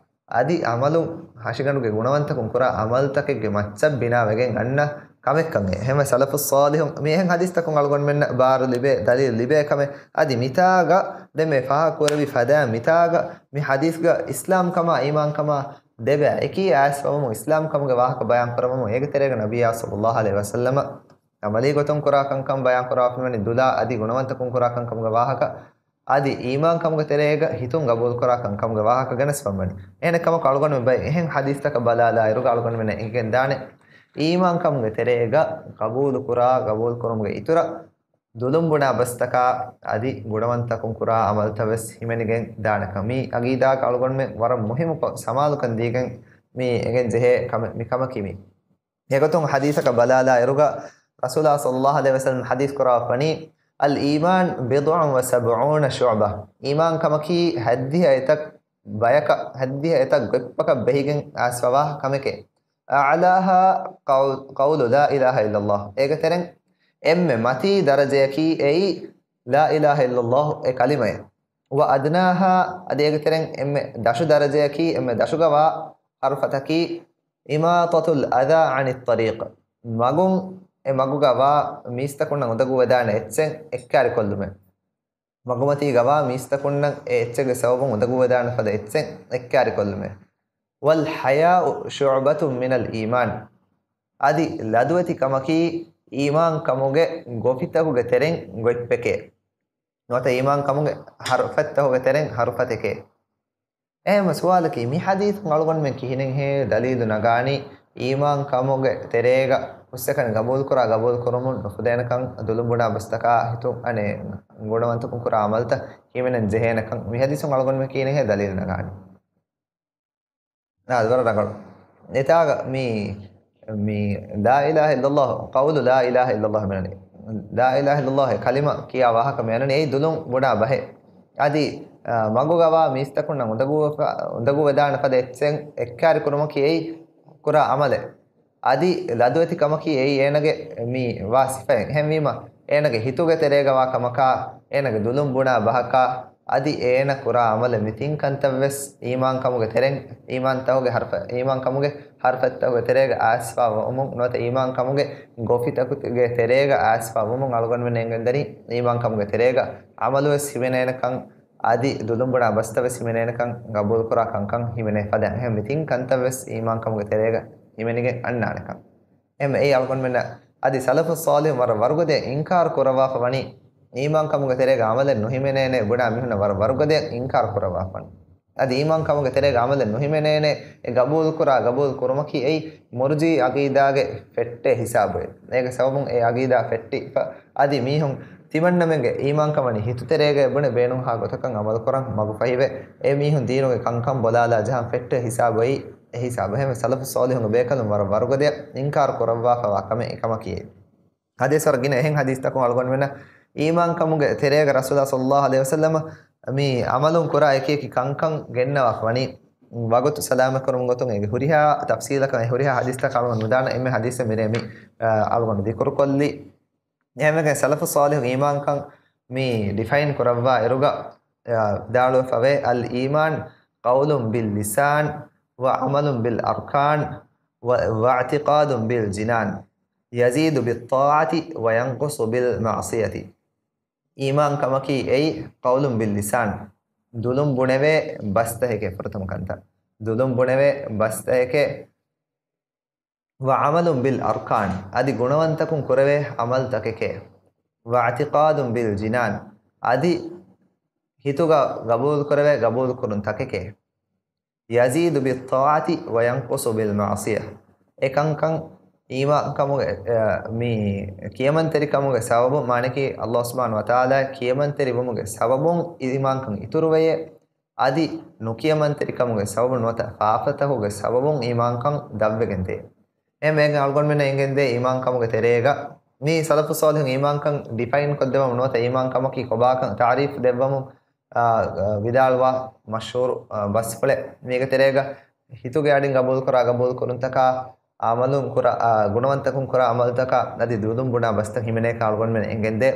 އަދި އަމަލު ހަށިގަނޑުގެ ގުނަވަންތަކުން ކުރާ އަމަލުތަކެއްގެ މައްޗަށް ބިނާވެގެން އަންނަ ކަމެއްކަން އެ. ހަމަ ސަލަފުއް ޞާލިޙުން މި އެހެން ޙަދީޘްތަކުން އަޅުގަނޑުމެންނަށް ބާރު ލިބޭ، ދަލީލު ލިބޭ ކަމެއް. އަދި މިތާގަ ދެން މި ފާހަގަ ކުރެވި ފަދައިން މިތާގަ މި ޙަދީޘްގަ އިސްލާމްކަމާ އީމާންކަމާ ދެބައި އެކީ އައިސްފަވަމުން އިސްލާމްކަމުގެ ވާހަކަ ބަޔާން ކުރަމުން އޭގެ ތެރޭގަ ނަބިއްޔާ ޞައްލައްލާހު ޢަލައިހި ވަސައްލަމަ ޢަމަލީ ގޮތުން ކުރާ ކަންކަން ބަޔާން ކުރާފައިވަނީ ދުލާ އަދި ގުނަވަންތަކުން ކުރާ ކަންކަމުގެ ވާހަކަ. އަދި އީމާންކަމުގެ ތެރޭގަ ހިތުން ގަބޫލުކުރާ ކަންކަމުގެ ވާހަކަ ގެނެސްފައިވަނީ. އޭނަ ކަމަކު އަޅުގަނޑުމެން ބައެއް އެހެން ޙަދީޘްތަކަށް ބަލާލާއިރުގަ އަޅުގަނޑުމެންނަށް އެނގިގެންދާނެ އީމާންކަމުގެ ތެރޭގަ ގަބޫލުކުރާ ގަބޫލުކުރުމުގެ އިތުރަށް ދުލުން ބުނާ ބަސްތަކާ އަދި ގުނަވަންތަކުން ކުރާ ޢަމަލުތައް ވެސް ހިމެނިގެން ދާނެކަން. މި ޢަގީދާއަކަށް އަޅުގަނޑުމެން ވަރަށް މުހިއްމުކޮށް ސަމާލުކަން ދީގެން މި އެނގެން ޖެހޭ ކަމެއް، މި ކަމަކީ މި. އެގޮތުން ޙަދީޘަކަށް ބަލާލާއިރުގަ ރަސޫލާ ޞައްލައްލާހު ޢަލައިހި ވަސައްލަމް ޙަދީޘް ކުރައްވަނީ، الإيمان بضع وسبعون شعبة. އީމާންކަމަކީ ހައްދިހަ އެތައް ބަޔަކަށް، ހައްދިހަ އެތައް ގޮތްޕަކަށް ބެހިގެން އައިސްފަވާ ކަމެކޭ. أعلاها قول، قول لا إله إلا الله. އޭގެ ތެރެއިން އެންމެ މަތީ ދަރަޖަޔަކީ އެއީ لا إله إلا الله އެ ކަލިމައެއް. وأدناها، އަދި އޭގެ ތެރެއިން އެންމެ ދަށު ދަރަޖަޔަކީ، އެންމެ ދަށުގަވާ ޙަރުފަތަކީ إماطة الأذى عن الطريق. މަގުން، އެ މަގުގަވާ މީސްތަކުންނަށް އުނދަގޫވެދާނެ އެއްޗެއް އެއްކާރިކޮށްލުމެއް. މަގުމަތީގަވާ މީސްތަކުންނަށް އެ އެއްޗެއްގެ ސަބަބުން އުނދަގޫވެދާނެ ފަދަ އެއްޗެއް އެއްކާރިކޮށްލުމެއް. والحياء شعبة من الإيمان. އަދި ލަދުވެތި ކަމަކީ އީމާން ކަމުގެ ގޮފިތަކުގެ ތެރެއިން ގޮތްޕެކޭ. ނުވަތަ އީމާން ކަމުގެ ޙަރުފަތްތަކުގެ ތެރެއިން ޙަރުފަތެކޭ. އެހެން ސުވާލަކީ، މި ޙަދީޘުން އަޅުގަނޑުމެން ކިހިނެއްހޭ ދަލީލު ނަގާނީ އީމާން ކަމުގެ ތެރޭގަ ހުސްއެކަނި ގަބޫލުކުރާ ގަބޫލު ކުރުމުން ނުފުދޭނެކަން، ދުލުން ބުނާ ބަސްތަކާ ހިތުން އަނެއް ގުނަވަންތަކުން ކުރާ ޢަމަލުތައް ހިމެނެން ޖެހޭނެކަން؟ މި ޙަދީޘުން އަޅުގަނޑުމެން ކިހިނެއްހޭ ދަލީލު ނަގާނީ؟ އާ، ވަރަށް ރަނގަޅު. އެތާގަ މި، މި لا إله إلا الله، قول لا إله إلا الله މިނަނީ. لا إله إلا الله ކަލިމަ ކިޔާ ވާހަކަ މިއަންނަނީ އެއީ ދުލުން ބުނާ ބަހެއް. އަދި، އާ، މަގުގަވާ މީސްތަކުންނަށް އުނދަގޫ، އުނދަގޫވެދާނެ ފަދަ އެއްޗެއް އެއްކާރި ކުރުމަކީ އެއީ ކުރާ ޢަމަލެއް. އަދި ލަދުވެތި ކަމަކީ އެއީ އޭނަގެ މި ވާ ސިފައެއް. އެހެންވީމަ، އޭނަގެ ހިތުގެ ތެރޭގަވާ ކަމަކާ، އޭނަގެ ދުލުން ބުނާ ބަހަކާ، އަދި އޭނަ ކުރާ ޢަމަލެއް މި ތިން ކަންތައް ވެސް އީމާން ކަމުގެ ތެރެއިން، އީމާން ތަކުގެ ޙަރުފަ، އީމާން ކަމުގެ ޙަރުފަތްތަކުގެ ތެރޭގަ އައިސްފާ ވުމުން ނުވަތަ އީމާން ކަމުގެ ގޮފިތަކުގެ ތެރޭގަ އައިސްފާ ވުމުން އަޅުގަނޑުމެން އެނގެންދަނީ އީމާން ކަމުގެ ތެރޭގަ ޢަމަލު ވެސް ހިމެނޭނެކަން، އަދި ދުލުން ބުނާ ބަސްތައް ވެސް ހިމެނޭނެކަން، ގަބޫލުކުރާ ކަންކަން ހިމެނޭ ފަދައިން. އެހެން މި ތިން ކަންތައް ވެސް އީމާން ކަމުގެ ތެރޭގަ ހިމެނިގެން އަންނާނެކަން. އެހެން އެއީ އަޅުގަނޑުމެންނަށް އަދި ސަލަފުއް ޞާލިޙު ވަރަށް ވަރުގަދަޔަށް އިންކާރު ކުރައްވާފަ ވަނީ، އީމާން ކަމުގެ ތެރޭގަ ޢަމަލެއް ނުހިމެނޭނެ ބުނާ މީހުންނަށް ވަރަށް ވަރުގަދަޔަށް އިންކާރު ކުރައްވާފަ ވަނީ. އަދި އީމާން ކަމުގެ ތެރޭގަ ޢަމަލެއް ނުހިމެނޭނެ، އެ ގަބޫލުކުރާ، ގަބޫލު ކުރުމަކީ އެއީ މުރްޖީ ޢަގީދާގެ ފެއްޓޭ ހިސާބު. އޭގެ ސަބަބުން އެ ޢަގީދާ ފެއްޓިފަ، އަދި މީހުން ތިމަންނަމެންގެ އީމާންކަން ވަނީ ހިތުތެރޭގައޭ ބުނެ ބޭނުންހާ ގޮތަކަށް ޢަމަލުކުރަން މަގުފަހިވެ، އެ މީހުން ދީނުގެ ކަންކަން ބޮލާލާ ޖަހަން ފެއްޓޭ ހިސާބު އެއީ އެ ހިސާބު. އެހެންވެ ސަލަފު ޞާލިޙުންގެ ބޭކަލުން ވަރަށް ވަރުގަދަޔަށް އިންކާރު ކުރައްވާފަވާ ކަމެއް އެކަމަކީ. އަދި ވެސް ވަރަށް ގިނަ އެހެން ޙަދީޘްތަކުން އަޅުގަނޑުމެންނަށް އީމާން ކަމުގެ ތެރޭގަ ރަސޫލާ ޞައްލައްލާހު ޢަލައިހި ވަސައްލަމަ މި ޢަމަލުން ކުރާ އެކި އެކި ކަންކަން ގެންނަވާފަ ވަނީ. ވަގުތު ސަލާމަތް ކުރުމުގެ ގޮތުން އޭގެ ހުރިހާ ތަފްސީލަކަށް އެ ހުރިހާ ޙަދީޘްތަކަށް އަޅުގަނޑު ނުދާނަން. އެންމެ ޙަދީޘެއް މިރޭ މި، އަ، އަޅުގަނޑު ޛިކުރުކޮށްލީ. އެހެންވެގެން ސަލަފު ޞާލިޙު އީމާންކަން މި ޑިފައިން ކުރައްވާ އިރުގަ، އަ، ވިދާޅުވެފަވޭ، الإيمان قول باللسان وعمل بالأركان و، واعتقاد بالجنان يزيد بالطاعة وينقص بالمعصية. އީމާން ކަމަކީ އެއީ قول باللسان، ދުލުން ބުނެވޭ ބަސްތަކެކޭ ފުރަތަމަ ކަންތައް. ދުލުން ބުނެވޭ ބަސްތަކެކޭ. وعمل بالأركان، އަދި ގުނަވަންތަކުން ކުރެވޭ ޢަމަލުތަކެކޭ. واعتقاد بالجنان، އަދި ހިތުގަ ގަބޫލުކުރެވޭ ގަބޫލުކުރުންތަކެކޭ. يزيد بالطاعة وينقص بالمعصية. އެކަންކަން އީމާންކަމުގެ، އަ، މި ކިޔަމަންތެރިކަމުގެ ސަބަބުން، މާނައަކީ ﷲ ސުބްޙާނަހޫ ވަތަޢާލާ ކިޔަމަންތެރިވުމުގެ ސަބަބުން އީމާންކަން އިތުރުވެޔޭ. އަދި ނުކިޔަމަންތެރިކަމުގެ ސަބަބުން ނުވަތަ ފާފަތަކުގެ ސަބަބުން އީމާންކަން ދަށްވެގެންދޭ. އެހެންވެގެން އަޅުގަނޑުމެންނަށް އެނގެންދޭ އީމާންކަމުގެ ތެރޭގަ މި ސަލަފު ޞާލިޙުން އީމާންކަން ޑިފައިން ކޮށްދެއްވަމުން ނުވަތަ އީމާންކަމަކީ ކޮބާކަން ތަޢުރީފު ދެއްވަމުން، އާ، ވިދާޅުވާ މަޝްހޫރު، އާ، ބަސްފުޅެއް. މީގެ ތެރޭގަ ހިތުގެ އަޑިން ގަބޫލުކުރާ ގަބޫލުކުރުންތަކާ، އަމަލުން ކުރާ، އާ، ގުނަވަންތަކުން ކުރާ އަމަލުތަކާ އަދި ދުލުން ބުނާ ބަސްތައް ހިމެނޭކަން އަޅުގަނޑުމެން އެނގެންދޭ.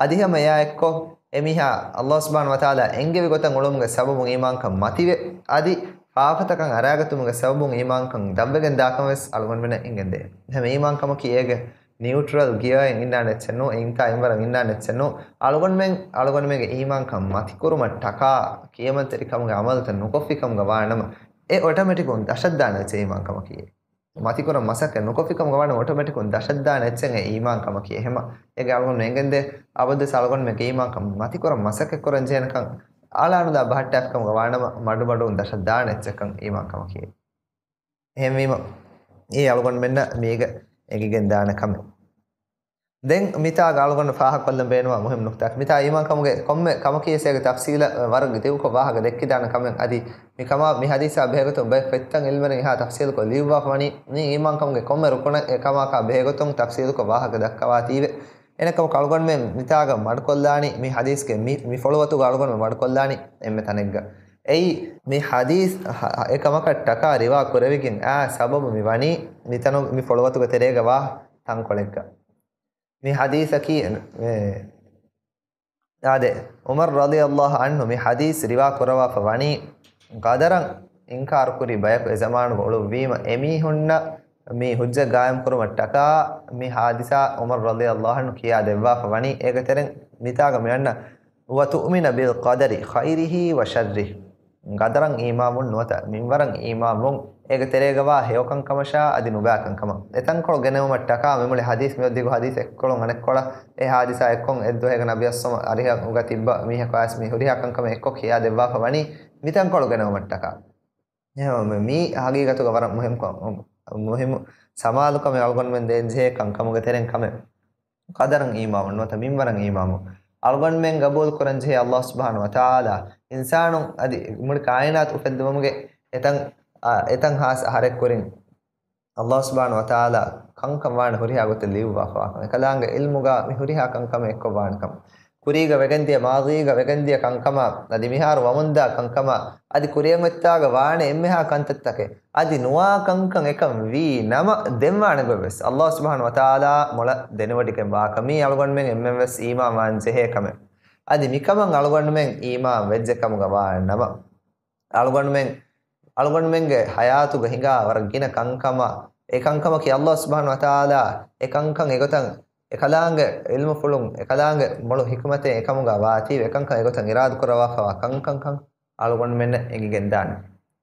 އަދި ހަމަ އެއާއެއްކޮށް، އެމީހާ ﷲ ސުބްޙާނަހޫ ވަތަޢާލާ އެންގެވި ގޮތަށް އުޅުމުގެ ސަބަބުން އީމާންކަން މަތިވެ، އަދި ފާފަތަކަށް އަރާގަތުމުގެ ސަބަބުން އީމާންކަން ދަށްވެގެން ދާކަން ވެސް އަޅުގަނޑުމެންނަށް އެނގެންދޭ. އެހެން އީމާންކަމަކީ އޭގެ ނިއުޓްރަލް ގިއައިން އިންނާނެ އެއްޗެއް ނޫން، އެއިންތާ އިންވަރަށް އިންނާނެ އެއްޗެއް ނޫން. އަޅުގަނޑުމެން، އަޅުގަނޑުމެންގެ އީމާންކަން މަތިކުރުމަށް ޓަކާ ކިޔަމަންތެރިކަމުގެ ޢަމަލުތައް ނުކޮށްފިކަމުގަ ވާނަމަ، އެ އޮޓޮމެޓިކުން ދަށަށްދާނެ އެއްޗެއް އީމާންކަމަކީ. މަތިކުރަން މަސައްކަތް ނުކޮށްފިކަމުގަ ވާނަމަ އޮޓޮމެޓިކުން ދަށަށްދާނެ އެއްޗެއް އެ އީމާންކަމަކީ. އެހެމަ އޭގެ އަޅުގަނޑު އެނގެންދޭ އަބަދުވެސް އަޅުގަނޑުމެންގެ އީމާންކަން މަތިކުރަން މަސައްކަތްކުރަން ޖެހޭނެކަން އަޅާނުލާ ބަހައްޓާފިކަމުގަ ވާނަމަ މަޑުމަޑުން ދަށަށްދާނެ އެއްޗެއްކަން އީމާންކަމަކީ. އެހެންވީމަ، އެއީ އަޅުގަނޑުމެންނަށް މީގަ އެނގިގެން ދާނެ ކަމެއް. ދެން މިތާގަ އަޅުގަނޑު ފާހަގަކޮށްލަން ބޭނުންވާ މުހިންމު ނުކުތާ. މިތާ އީމާންކަމުގެ ކޮންމެ ކަމަކީ ވެސް އޭގެ ތަފްސީލަށް ވަރަށް ދިގުކޮށް ވާހަކަ ދެއްކިދާނެ ކަމެއް. އަދި މި ކަމާ މި ޙަދީޘާ ބެހޭގޮތުން ބައެއް ފޮތްތައް ޢިލްމުވެރިން އެހާ ތަފްސީލުކޮށް ލިޔުއްވާފަ ވަނީ، މި އީމާންކަމުގެ ކޮންމެ ރުކުނެއް އެކަމާކާ ބެހޭގޮތުން ތަފްސީލުކޮށް ވާހަކަ ދައްކަވާތީވެ. އެނެކަމަކު އަޅުގަނޑުމެން މިތާގަ މަޑުކޮށްލާނީ މި ޙަދީޘްގެ މި، މި ފޮޅުވަތުގަ އަޅުގަނޑުމެން މަޑުކޮށްލާނީ އެންމެ ތަނެއްގަ. އެއީ މި ޙަދީޘް ހަ، ހަ، އެކަމަކަށް ޓަކާ ރިވާ ކުރެވިގެން އާ ސަބަބު މި ވަނީ މިތަނު މި ފޮޅުވަތުގެ ތެރޭގަ ވާ ތަންކޮޅެއްގަ. މި ޙަދީޘަކީ، އެ، އާދެ، ޢުމަރު ރަޟިޔަﷲ ޢަންހު މި ޙަދީޘް ރިވާ ކުރަވާފަ ވަނީ، ޤަދަރަށް އިންކާރު ކުރި ބަޔަކު އެ ޒަމާނުގަ އުޅުއްވީމަ، އެމީހުންނަށް މި ޙުއްޖަ ޤާއިމް ކުރުމަށް ޓަކާ މި ޙާދިސާ ޢުމަރު ރަޟިޔަﷲ ޢަންހު ކިޔާ ދެއްވާފަ ވަނީ. އޭގެ ތެރެއިން މިތާގަ މި އަންނަ، "وتؤمن بالقدر خيره وشره." ޤަދަރަށް އީމާންވުން ނުވަތަ މިންވަރަށް އީމާންވުން، އޭގެ ތެރޭގަވާ ހެޔޮކަންކަމަށާ އަދި ނުބައިކަންކަމަށް. އެތަންކޮޅު ގެނެވުމަށްޓަކާ މިމުޅި ޙަދީޘް މިއޮތް ދިގު ޙަދީޘް އެއްކޮޅުން އަނެއްކޮޅަށް އެ ޙާދިސާ އެއްކޮށް އެއްދުވަހެއްގަ ނަބިއްޔާ ޞައްލަﷲ ޢަލައިހި ވަސައްލަމަ އަރިހަށް އުގަ ތިއްބަ މީހަކު އައިސް މި ހުރިހާ ކަންކަމެއް އެއްކޮށް ކިޔާ ދެއްވާފަ ވަނީ މިތަންކޮޅު ގެނެވުމަށްޓަކާ. އެހެންވީމަ މީ ހަގީގަތުގަ ވަރަށް މުހިންމު ކަ-، މުހިންމު ސަމާލުކަމެއް އަޅުގަނޑުމެން ދޭންޖެހޭ ކަންކަމުގެ ތެރެއިން ކަމެއް. ޤަދަރަށް އީމާންވުން ނުވަތަ މިންވަރަށް އީމާންވުން. އަޅުގަނޑުމެން ޤަބޫލު ކުރަންޖެހޭ ﷲ ސުބްޙާނަހޫ ވަތަޢާލާ އިންސާނުން އަދި މުޅި ކާއިނާތު އުފެއްދުމުގެ އެތަން، އާ، އެތަން ހާސް އަހަރެއް ކުރިން ﷲ ސުބްޙާނަހޫ ވަތަޢާލާ ކަންކަން ވާނެ ހުރިހާ ގޮތެއް ލިޔުއްވާފަވާކަން. އެކަލާނގެ ޢިލްމުގަ މި ހުރިހާ ކަންކަމެއް އެއްކޮށް ވާނެކަން. ކުރީގަ ވެގެންދިޔަ، މާޟީގަ ވެގެންދިޔަ ކަންކަމާ، އަދި މިހާރު ވަމުންދާ ކަންކަމާ، އަދި ކުރިއަށް އޮތްތާގަ ވާނެ އެންމެހާ ކަންތައްތަކެއް. އަދި ނުވާ ކަންކަން އެކަން ވީ ނަމަ، ދެން ވާނެ ގޮތް ވެސް ﷲ ސުބްޙާނަހޫ ވަތަޢާލާ މޮޅަށް ދެނެވޮޑިގެން ވާކަމީ އަޅުގަނޑުމެން އެންމެން ވެސް އީމާން ވާން ޖެހޭ ކަމެއް. އަދި މިކަމަށް އަޅުގަނޑުމެން އީމާން ވެއްޖެ ކަމުގަ ވާ ނަމަ، އަޅުގަނޑުމެން، އަޅުގަނޑުމެންގެ ޙަޔާތުގަ ހިނގާ ވަރަށް ގިނަ ކަންކަމާ، އެ ކަންކަމަކީ ﷲ ސުބްޙާނަހޫ ވަތަޢާލާ އެ ކަންކަން އެގޮތަށް އެކަލާނގެ ޢިލްމުފުޅުން، އެކަލާނގެ މޮޅު ޙިކުމަތެއް އެކަމުގަ ވާތީވެ، އެކަންކަން އެގޮތަށް އިރާދަކުރައްވާފަވާ ކަންކަންކަން އަޅުގަނޑުމެންނަށް އެނގިގެންދާނެ.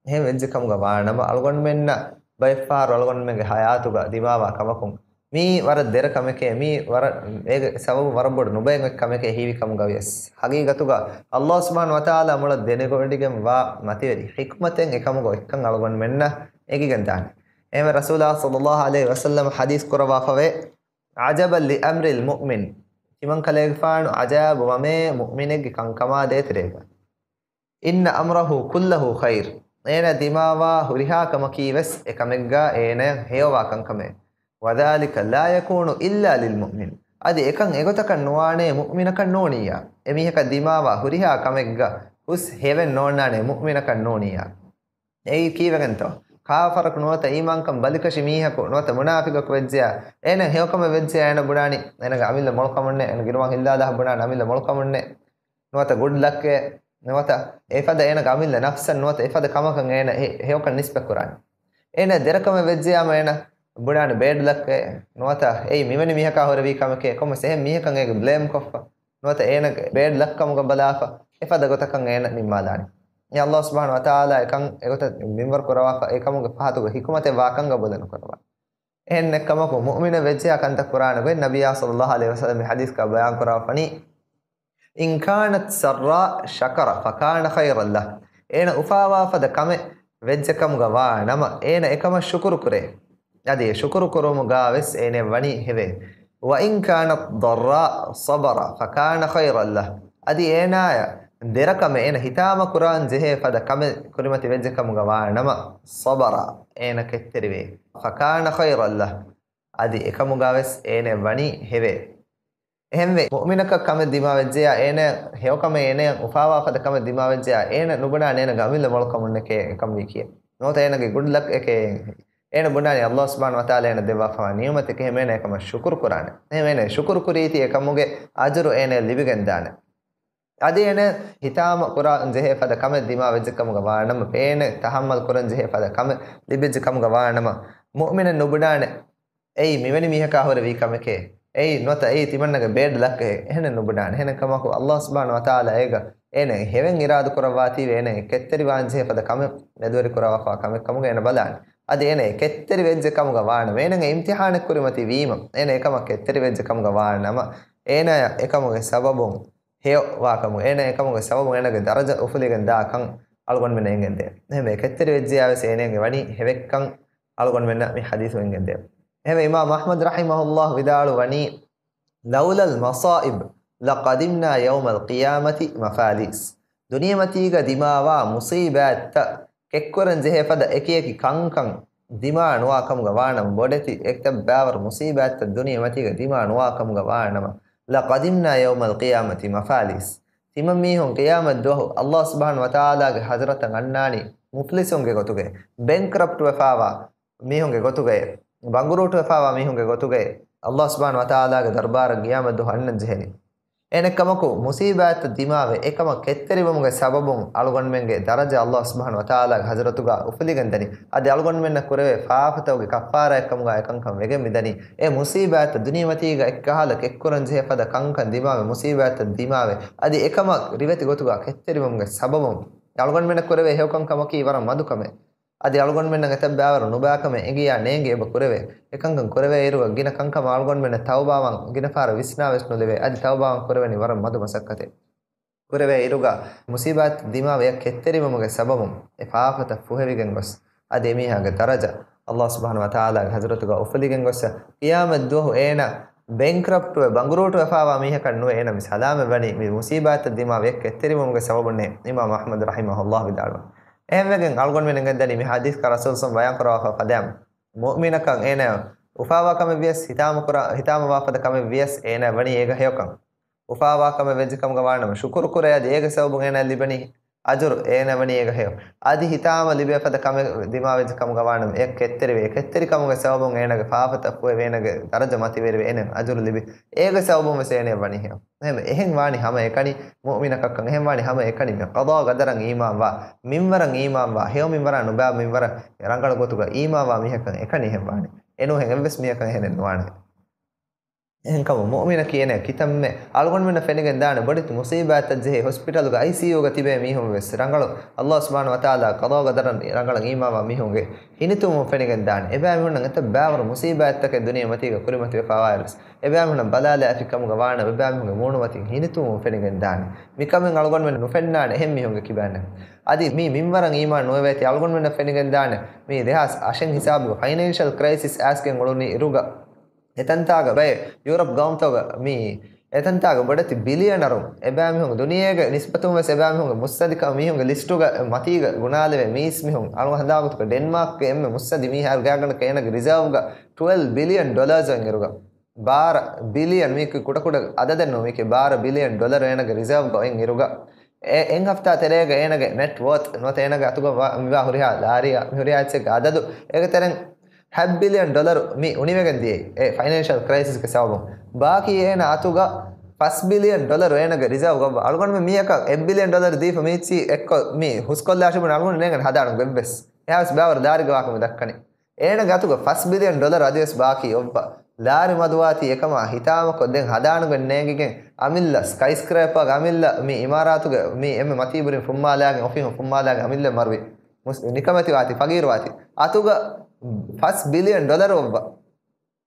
އެހެން ވެއްޖެ ކަމުގަ ވާނަމަ، އަޅުގަނޑުމެންނަށް ބައެއްފަހަރު އަޅުގަނޑުމެންގެ ޙަޔާތުގަ ދިމާވާ ކަމަކުން، މީ ވަރަށް ދެރަ ކަމެކޭ، މީ ވަރަށް އޭގެ ސަބަބު ވަރަށް ބޮޑު ނުބައި ކަމެކޭ ހީވި ކަމުގަވިޔަސް، ޙަޤީޤަތުގަ ﷲ ސުބްޙާނަހޫ ވަތަޢާލާ މޮޅަށް ދެނެވޮޑިގެން ވާ މަތިވެރި ޙިކްމަތެއް އެކަމުގަ އޮތްކަން އަޅުގަނޑުމެންނަށް އެނގިގެންދާނެ. އެހެންވެ، ރަސޫލާ ޞައްލަﷲ ޢަލައިހި ވަސައްލަމަ ޙަދީޘް ކުރައްވާފަވޭ، "عجبا لأمر المؤمن." ތިމަންކަލޭގެފާނު ޢަޖައިބު ވަމޭ މުއުމިނެއްގެ ކަންކަމާ ދޭތެރޭގަ. "إن أمره كله خير." އޭނަ ދިމާވާ ހުރިހާ ކަމަކީ ވެސް އެކަމެއްގަ އޭނަޔަށް ހެޔޮވާ ކަންކަމެއް. "وذلك لا يكون إلا للمؤمن." އަދި އެކަން އެގޮތަކަށް ނުވާނޭ މުއުމިނަކަށް ނޫނިއްޔާ. އެމީހަކަށް ދިމާވާ ހުރިހާ ކަމެއްގަ ހުސް ހެޔޮވެން ނޯންނާނޭ މުއުމިނަކަށް ނޫނިއްޔާ. އެއީ ކީއްވެގެންތޯ؟ ކާފަރަކު ނުވަތަ އީމާންކަން ބަލިކަށި މީހަކު ނުވަތަ މުނާފިގަކު ވެއްޖެޔާ، އޭނަ ހެޔޮކަމެއް ވެއްޖެޔާ އޭނަ ބުނާނީ އޭނަގެ އަމިއްލަ މޮޅުކަމުންނޭ، އޭނަ ގިނަވާން ހިއްލާލާ ބުނާނީ އަމިއްލަ މޮޅުކަމުންނޭ. ނުވަތަ ގުޑް ލަކްއޭ، ނުވަތަ އެފަދަ އޭނަގެ އަމިއްލަ ނަފްސަށް ނުވަތަ އެފަދަ ކަމަކަށް އޭނަ އެ ހެޔޮކަން ނިސްބަތް ކުރާނެ. އޭނަ ދެރަކަމެއް ވެއްޖެޔާމަ އޭނަ ބުނާނެ ބޭޑް ލަކްއޭ، ނުވަތަ އެއީ މިވެނި މީހަކާ ހުރެވި ކަމެކޭ، ކޮންމެސް އެހެން މީހަކަށް އޭގެ ބްލޭމް ކޮށްފަ، ނުވަތަ އޭނަގެ ބޭޑް ލަކް ކަމުގަ ބަލާފަ، އެފަދަ ގޮތަކަށް އޭނަ ނިންމާލާނެ. އެ ﷲ ސުބްޙާނަހޫ ވަތަޢާލާ އެކަން އެގޮތަށް މިންވަރު ކުރަވާފަ، އެކަމުގެ ފަހަތުގަ ޙިކުމަތެއް ވާކަން ގަބޫލެއް ނުކުރައްވާ. އެހެންނެއްކަމަކު، މުއުމިނެއް ވެއްޖެޔާ ކަންތައް ކުރާނެ ގޮތް ނަބިއްޔާ ޞައްލަﷲ ޢަލައިހި ވަސައްލަމަ މި ޙަދީޘްގަ ބަޔާން ކުރައްވާފަނީ، "إن كانت سراء شكر فكان خيرا له." އޭނަ އުފާވާފަދަ ކަމެއް ވެއްޖެކަމުގަ ވާ ނަމަ، އޭނަ އެކަމަށް ޝުކުރު ކުރޭ. އަދި އެ ޝުކުރު ކުރުމުގަ ވެސް އޭނަ ވަނީ ހެވޭ. "وإن كانت ضراء صبر فكان خيرا له." އަދި އޭނާޔަށް ދެރަކަމެއް އޭނަ ހިތާމަ ކުރާން ޖެހޭ ފަދަ ކަމެއް ކުރިމަތި ވެއްޖެކަމުގަ ވާ ނަމަ، ޞަބަރަ، އޭނަ ކެތްތެރިވޭ. "فكان خيرا له." އަދި އެކަމުގަ ވެސް އޭނަ ވަނީ ހެވޭ. އެހެންވެ، މުއުމިނަކަށް ކަމެއް ދިމާވެއްޖެޔާ، އޭނަ ހެޔޮކަމެއް އޭނަޔަށް އުފާވާފަދަ ކަމެއް ދިމާވެއްޖެޔާ، އޭނަ ނުބުނާނެ އޭނަގެ އަމިއްލަ މޮޅުކަމުންނެކޭ އެކަން ވީކީ. ނުވަތަ އޭނަގެ ގުޑް ލަކްއެކޭ. އޭނަ ބުނާނީ ﷲ ސުބްޙާނަހޫ ވަތަޢާލާ އޭނަ ދެއްވާފަވާ ނިޢުމަތެކޭ، އެހެންވެ އޭނަ އެކަމަށް ޝުކުރު ކުރާނެ. އެހެންވެ އޭނަ ޝުކުރު ކުރީތީ އެކަމުގެ އަޖުރު އޭނަޔަށް ލިބިގެންދާނެ. އަދި އޭނަ ހިތާމަ ކުރާން ޖެހޭ ފަދަ ކަމެއް ދިމާވެއްޖެ ކަމުގަ ވާނަމަ، އޭނަ ތަހައްމަލް ކުރަން ޖެހޭ ފަދަ ކަމެއް ލިބިއްޖެ ކަމުގަ ވާނަމަ، މުއުމިނެއް ނުބުނާނެ. އެއީ މިވެނި މީހަކާ ހުރެ ވީ ކަމެކޭ. އެއީ ނުވަތަ އެއީ ތިމަންނަގެ ބޭޑް ލަކް އެހެނެއް ނުބުނާނެ. އެހެނެއް ކަމަކު، ﷲ ސުބްޙާނަހޫ ވަތަޢާލާ އޭގަ އޭނަ ހެވެން އިރާދަ ކުރައްވާތީވެ އޭނަ ކެތްތެރިވާން ޖެހޭ ފަދަ ކަމެއް މެދުވެރި ކުރައްވާފާ ކަމެއް ކަމުގަ އޭނަ ބަލާނެ. އަދި އޭނަ ކެތްތެރި ވެއްޖެ ކަމުގަ ވާނަމަ، އޭނަގެ އިމްތިޙާނެއް ކުރިމަތި ވީމަ، އޭނަ އެކަމަށް ކެތްތެރި ވެއްޖެ ކަމުގަ ވާނަމަ، އޭނަޔަށް އެކަމުގެ ސަބަބުން ހެޔޮވާކަމު، އޭނަ އެކަމުގެ ސަބަބުން އޭނަގެ ދަރަޖަ އުފުލިގެން ދާކަން އަޅުގަނޑުމެންނަށް އެނގެންދޭ. އެހެންވެ، ކެތްތެރި ވެއްޖެޔާވެސް އޭނަގެ ވަނީ ހެވެއްކަން އަޅުގަނޑުމެންނަށް މި ޙަދީޘުން އެނގެންދޭ. އެހެންވެ، އިމާމް އަޙްމަދު ރަޙިމަހުﷲ ވިދާޅުވަނީ، لولا المصائب لقدمنا يوم القيامة مفاليس. ދުނިޔެމަތީގަ ދިމާވާ މުޞީބާތްތައް ކެއްކުރަން ޖެހޭ ފަދަ އެކިއެކި ކަންކަން ދިމާ ނުވާ ކަމުގަ ވާނަމަ، ބޮޑެތި އެތައް ބާވަރު މުޞީބާތްތައް ދުނިޔެމަތީގަ ދިމާ ނުވާ ކަމުގަ ވާނަމަ، لقدمنا يوم القيامة مفاليس. ތިމަން މީހުން ޤިޔާމަތް ދުވަހު ﷲ ސުބްޙާނަހޫ ވަތަޢާލާގެ ޙަޟްރަތަށް އަންނާނީ މުފްލިސުންގެ ގޮތުގައި، ބެންކްރަޕްޓް ވެފާވާ މީހުންގެ ގޮތުގައި، ބަނގުރޫޓު ވެފާވާ މީހުންގެ ގޮތުގައި، ﷲ ސުބްޙާނަހޫ ވަތަޢާލާގެ ދަރުބާރަށް ޤިޔާމަތް ދުވަހު އަންނަން ޖެހެނީ. އެހެނެއްކަމަކު، މުޞީބާތްތައް ދިމާވެ، އެކަމަށް ކެތްތެރިވުމުގެ ސަބަބުން އަޅުގަނޑުމެންގެ ދަރަޖަ ﷲ ސުބްޙާނަހޫ ވަތަޢާލާގެ ޙަޟްރަތުގަ އުފުލިގެން ދަނީ. އަދި އަޅުގަނޑުމެންނަށް ކުރެވޭ ފާފަތަކުގެ ކައްފާރާތްކަމުގަ އެކަންކަން ވެގެން މިދަނީ. އެ މުޞީބާތްތައް ދުނިޔެމަތީގަ އެއްކަހަލަ ކެއްކުރަން ޖެހޭ ފަދަ ކަންކަން ދިމާވެ، މުޞީބާތްތައް ދިމާވެ، އަދި އެކަމަށް ރިވެތި ގޮތުގަ ކެތްތެރިވުމުގެ ސަބަބުން އަޅުގަނޑުމެންނަށް ކުރެވޭ ހެޔޮކަން ކަމަކީ ވަރަށް މަދު ކަމެއް. އަދި އަޅުގަނޑުމެންނަށް އެތައް ބާވަރު ނުބާކަމެއް އެނގިޔާ ނޭނގެ އެބަ ކުރެވޭ. އެކަންކަން ކުރެވޭ އިރުގަ ގިނަ ކަންކަމަށް އަޅުގަނޑުމެންނަށް ތައުބާވާން ގިނަ ފަހަރަށް ވިސްނާވެސް ނުލެވޭ. އަދި ތައުބާވާން ކުރެވެނީ ވަރަށް މަދު މަސައްކަތެއް. ކުރެވޭ އިރުގަ މުޞީބާތް ދިމާވެ އެއަށް ކެތްތެރިވުމުގެ ސަބަބުން އެ ފާފަތައް ފުހެވިގެން ގޮސް، އަދި އެމީހާގެ ދަރަޖަ ﷲ ސުބްޙާނަހޫ ވަތަޢާލާގެ ޙަޟްރަތުގަ އުފުލިގެން ގޮސް، ޤިޔާމަތް ދުވަހު އޭނަ ބެންކްރަޕްޓްވެ ބަނގުރޫޓުވެފާވާ މީހަކަށް ނުވެ، އޭނަ މި ސަލާމަތް ވަނީ މި މުޞީބާތްތައް ދިމާވެ އެއަށް ކެތްތެރިވުމުގެ ސަބަބުންނޭ. އިމާމް އަޙްމަދު ރަޙިމަހުﷲ ވިދާޅުވަނީ. އެހެންވެގެން އަޅުގަނޑުމެން އެނގެންދަނީ މި ޙަދީޘްގަ ރަސޫލު ޞައްލަﷲ ވަޔާން ކުރައްވާފަ ފަދައިން، މުއުމިނަކަށް އޭނަ އުފާވާ ކަމެއް ވިޔަސް، ހިތާމަ ކުރާ، ހިތާމަވާ ފަދަ ކަމެއް ވިޔަސް އޭނަ ވަނީ އޭގަ ހެޔޮކަން. އުފާވާ ކަމެއް ވެއްޖެ ކަމުގަ ވާނަމަ ޝުކުރު ކުރޭ، އަދި އޭގެ ސަބަބުން އޭނަ ލިބެނީ އަޖުރު، އޭނަ ވަނީ އޭގަ ހެޔޮ. އަދި ހިތާމަ ލިބޭ ފަދަ ކަމެއް ދިމާވެއްޖެ ކަމުގަ ވާނަމަ އެ ކެތްތެރިވޭ. ކެތްތެރި ކަމުގެ ސަބަބުން އޭނަގެ ފާފަތައް ފުހެވޭ، އޭނަގެ ދަރަޖަ މަތިވެރިވޭ، އޭނަ އަޖުރު ލިބި. އޭގެ ސަބަބުން ވެސް އޭނަ ވަނީ ހެޔޮ. އެހެން، އެހެން ވާނީ ހަމަ އެކަނި، މުއުމިނަކަށްކަން. އެހެން ވާނީ ހަމަ އެކަނި، މި ޤަޟާ ޤަދަރަށް އީމާންވާ، މިންވަރަށް އީމާންވާ، ހެޔޮ މިންވަރާ ނުބާ މިންވަރަށް ރަނގަޅު ގޮތުގަ އީމާންވާ މީހަކަށް އެކަނި އެހެން ވާނީ. އެނޫހެން އެއްވެސް މީހަކަށް އެހެނެއް ނުވާނެ. އެހެންކަމުން މުއުމިނަކީ އޭނަ ކިތަންމެ އަޅުގަނޑުމެންނަށް ފެނިގެން ދާނެ ބޮޑެތި މުޞީބާތްތައް ޖެހި ހޮސްޕިޓަލުގަ އައިސީޔޫގަ ތިބޭ މީހުން ވެސް ރަނގަޅު، ﷲ ސުބްޙާނަހޫ ވަތަޢާލާ ޤަޟާ ޤަދަރަށް ރަނގަޅަށް އީމާންވާ މީހުންގެ ހިނިތުންވުން ފެނިގެން ދާނެ. އެބައިމީހުންނަށް އެތައް ބާވަރު މުޞީބާތްތަކެއް ދުނިޔެމަތީގަ ކުރިމަތިވެފަވާއިރުވެސް، އެބައިމީހުންނަށް ބަލާލާފި ކަމުގަ ވާނަމަ، އެބައިމީހުންގެ މޫނުމަތިން ހިނިތުންވުން ފެނިގެން ދާނެ. މިކަމެއް އަޅުގަނޑުމެން ނުފެންނާނެ އެހެން މީހުންގެ ކިބައިން. އަދި މީ މިންވަރަށް އީމާން ނުވެވޭތީ އަޅުގަނޑުމެންނަށް ފެނިގެން ދާނެ. މީ ދެހާސް އަށެއް ހިސާބުގަ ފައިނޭންޝަލް ކްރައިސިސް އައިސްގެން އުޅުނީ އިރުގަ، އެތަންތާގަ ބައެއް ޔޫރަޕް ގައުމުތަކުގަ މި އެތަންތާގަ ބޮޑެތި ބިލިއަނަރުން އެބައިމީހުން ދުނިޔޭގެ ނިސްބަތުން ވެސް އެބައިމީހުންގެ މުއްސަދިކަން މީހުންގެ ލިސްޓުގަ މަތީގަ ގުނާލެވޭ މީސްމީހުން އަޅުގަނޑު ހަނދާން ގޮތުގަ ޑެންމާކްގެ އެންމެ މުއްސަދި މީހާ ގާތްގަނޑަކަށް އޭނަގެ ރިޒާވްގަ ޓްވެލްވް ބިލިއަން ޑޮލާސް އޮތް އިރުގަ ބާރަ ބިލިއަން މީކީ ކުޑަކުޑަ އަދަދެއް ނޫން މީކީ ބާރަ ބިލިއަން ޑޮލަރު އޭނަގެ ރިޒާވްގަ އޮތް އިރުގަ އެ އެއް ހަފްތާ ތެރޭގަ އޭނަގެ ނެޓް ވޯތް ނުވަތަ އޭނަގެ އަތުގަ ވާ، މިވާ ހުރިހާ ލާރިއާ، މި ހުރިހާ އެއްޗެއްގެ އަދަދު އޭގެ ތެރެއިން ހަތް ބިލިއަން ޑޮލަރު މި އުނިވެގެން ދިޔައީ އެ ފައިނޭންޝަލް ކްރައިސިސްގެ ސަބަބުން. ބާކީ އޭނަ އަތުގަ ފަސް ބިލިއަން ޑޮލަރު އޭނަގެ ރިޒާވް ގޮއްވަ. އަޅުގަނޑުމެން މީހަކަށް އެއް ބިލިއަން ޑޮލަރު ދީފަ މީ އެއްޗި އެއްކޮށް މި ހުސްކޮށްލާށި ބުނެ އަޅުގަނޑު ނޭނގަން ހަދާނަން ގޮތްވެސް. އެހާވެސް ބާވަރު ލާރިގެ ވާކަމެއް ދައްކަނީ. އޭނަގެ އަތުގަ ފަސް ބިލިއަން ޑޮލަރު އަދިވެސް ބާކީ އޮއްވަ. ލާރި މަދުވާތީ އެކަމާ ހިތާމަކޮށް ދެން ހަދާނުގެން ނޭނގިގެން އަމިއްލަ ސްކައިސްކްރޭޕާގެ އަމިއްލަ މި އިމާރާތުގެ މި އެންމެ މަތީބުރިން ފުންމާލާގެން އޮފީހުން ފުންމާލާގެން އަމިއްލަ މަރުވި. މުސް-، ނިކަމެތިވާތީ، ފަގީރުވާތީ. އަތުގަ ފަސް ބިލިއަން ޑޮލަރު އޮއްވަ.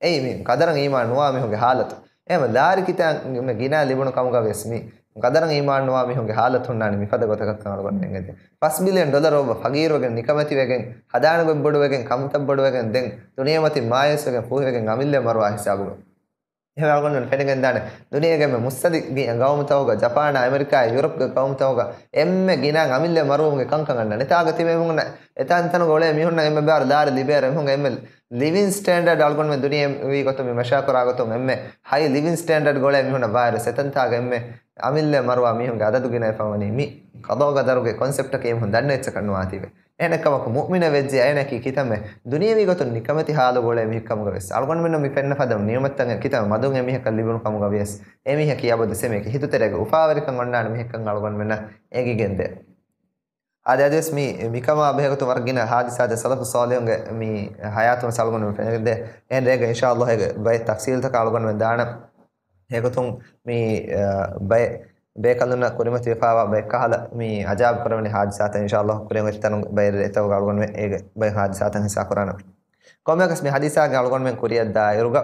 އެއީ މި ޤަދަރަށް އީމާން ނުވާ މީހުންގެ ހާލަތު. އެހެން ލާރި ކިތަންމެ ގިނަ ލިބުނު ކަމުގަ ވެސް މި ޤަދަރަށް އީމާން ނުވާ މީހުންގެ ހާލަތު ހުންނާނީ މިފަދަ ގޮތަކަށް ކަން އަޅުގަނޑު އެނގެންދޭ. ފަސް ބިލިއަން ޑޮލަރު އޮއްވަ ފަގީރުވެގެން ނިކަމެތިވެގެން ހަދާނެ ގޮތް ބޮޑުވެގެން ކަންތައް ބޮޑުވެގެން ދެން ދުނިޔެމަތިން މާޔޫސްވެގެން ފޫހިވެގެން އަމިއްލަ މަރުވާ ހިސާބުގަ. އެހެން އަޅުގަނޑު ފެނިގެންދާނެ ދުނިޔޭގެ އެންމެ މުއްސަދި ގައުމުތަކުގަ ޖަޕާނާ އެމެރިކާ ޔޫރަޕްގެ ގައުމުތަކުގަ އެންމެ ގިނަ އަމިއްލަ މަރުވުމުގެ ކަންކަން އަންނަން. އެތާގަ ތިބޭ މީހުންނަށް އެތާން ތަނުގަ އުޅޭ މީހުންނަށް އެންމެ ބާރު ލާރި ލިބޭ އެމީހުން އެންމެ ލިވިން ސްޓޭންޑަޑް އަޅުގަނޑުމެން ދުނިޔެވީ ގޮތުން މި މަޝާ ކުރާ ގޮތުން އެންމެ ހައި ލިވިން ސްޓޭންޑަޑް ގޮޅޭ މީހުންނަށް ވާއިރު އެތަންތާގަ އެންމެ އަމިއްލަ މަރުވާ މީހުންގެ އަދަދު ގިނަވެފަ ވަނީ މި ޤަޟާ ޤަދަރުގެ ކޮންސެޕްޓަކީ އެމީހުން ދަންނަ އެއްޗަކަށް ނުވާތީވެ. އެހެނެއްކަމަކު މުއުމިނެއް ވެއްޖެ އޭނައަކީ ކިތަންމެ ދުނިޔަވީ ގޮތުން ނިކަމެތި ޙާލުގަ އުޅޭ މީހެއްކަމުގަ ވެސް، އަޅުގަނޑުމެންނަށް މި ފެންނަ ފަދަ ނިޢުމަތްތައް ކިތަންމެ މަދުން އެމީހަކަށް ލިބުނު ކަމުގަ ވިޔަސް، އެމީހަކީ އަބަދު ސެމިއަކީ ހިތުތެރޭގަ އުފާވެރިކަން އޮންނާނެ މީހެއްކަން އަޅުގަނޑުމެންނަށް އެނގިގެންދޭ. އާދެ، އަދިވެސް މި، މިކަމާ ބެހޭގޮތުން ވަރަށް ގިނަ ޙާދިސާތައް ސަލަފު ޞާލިޙުންގެ މި ޙަޔާތުން ވެސް އަޅުގަނޑު ފެނެގެންދޭ. އެހެން ރޭގަ އިންޝާﷲ އޭގެ ބައެއް ތަފްޞީލްތަކަށް އަޅުގަނޑުމެން ދާނަން. އެގޮތުން މި، އަ، ބައެއް ބޭކަލުންނަށް ކުރިމަތިވެފާވާ ބައެއް ކަހަލަ މި އަޖާއިބު ކުރެވެނި ޙާދިސާތައް އިންޝާﷲ ކުރިއަށް އޮތް ތަނުގެ ބައެއް ރޭތަކުގަ އަޅުގަނޑުމެން އޭގެ ބައެއް ޙާދިސާތައް ހިއްސާ ކުރާނަން. ކޮންމެއަކަސް މި ޙަދީޘާގެ އަޅުގަނޑުމެން ކުރިއަށްދާ އިރުގަ،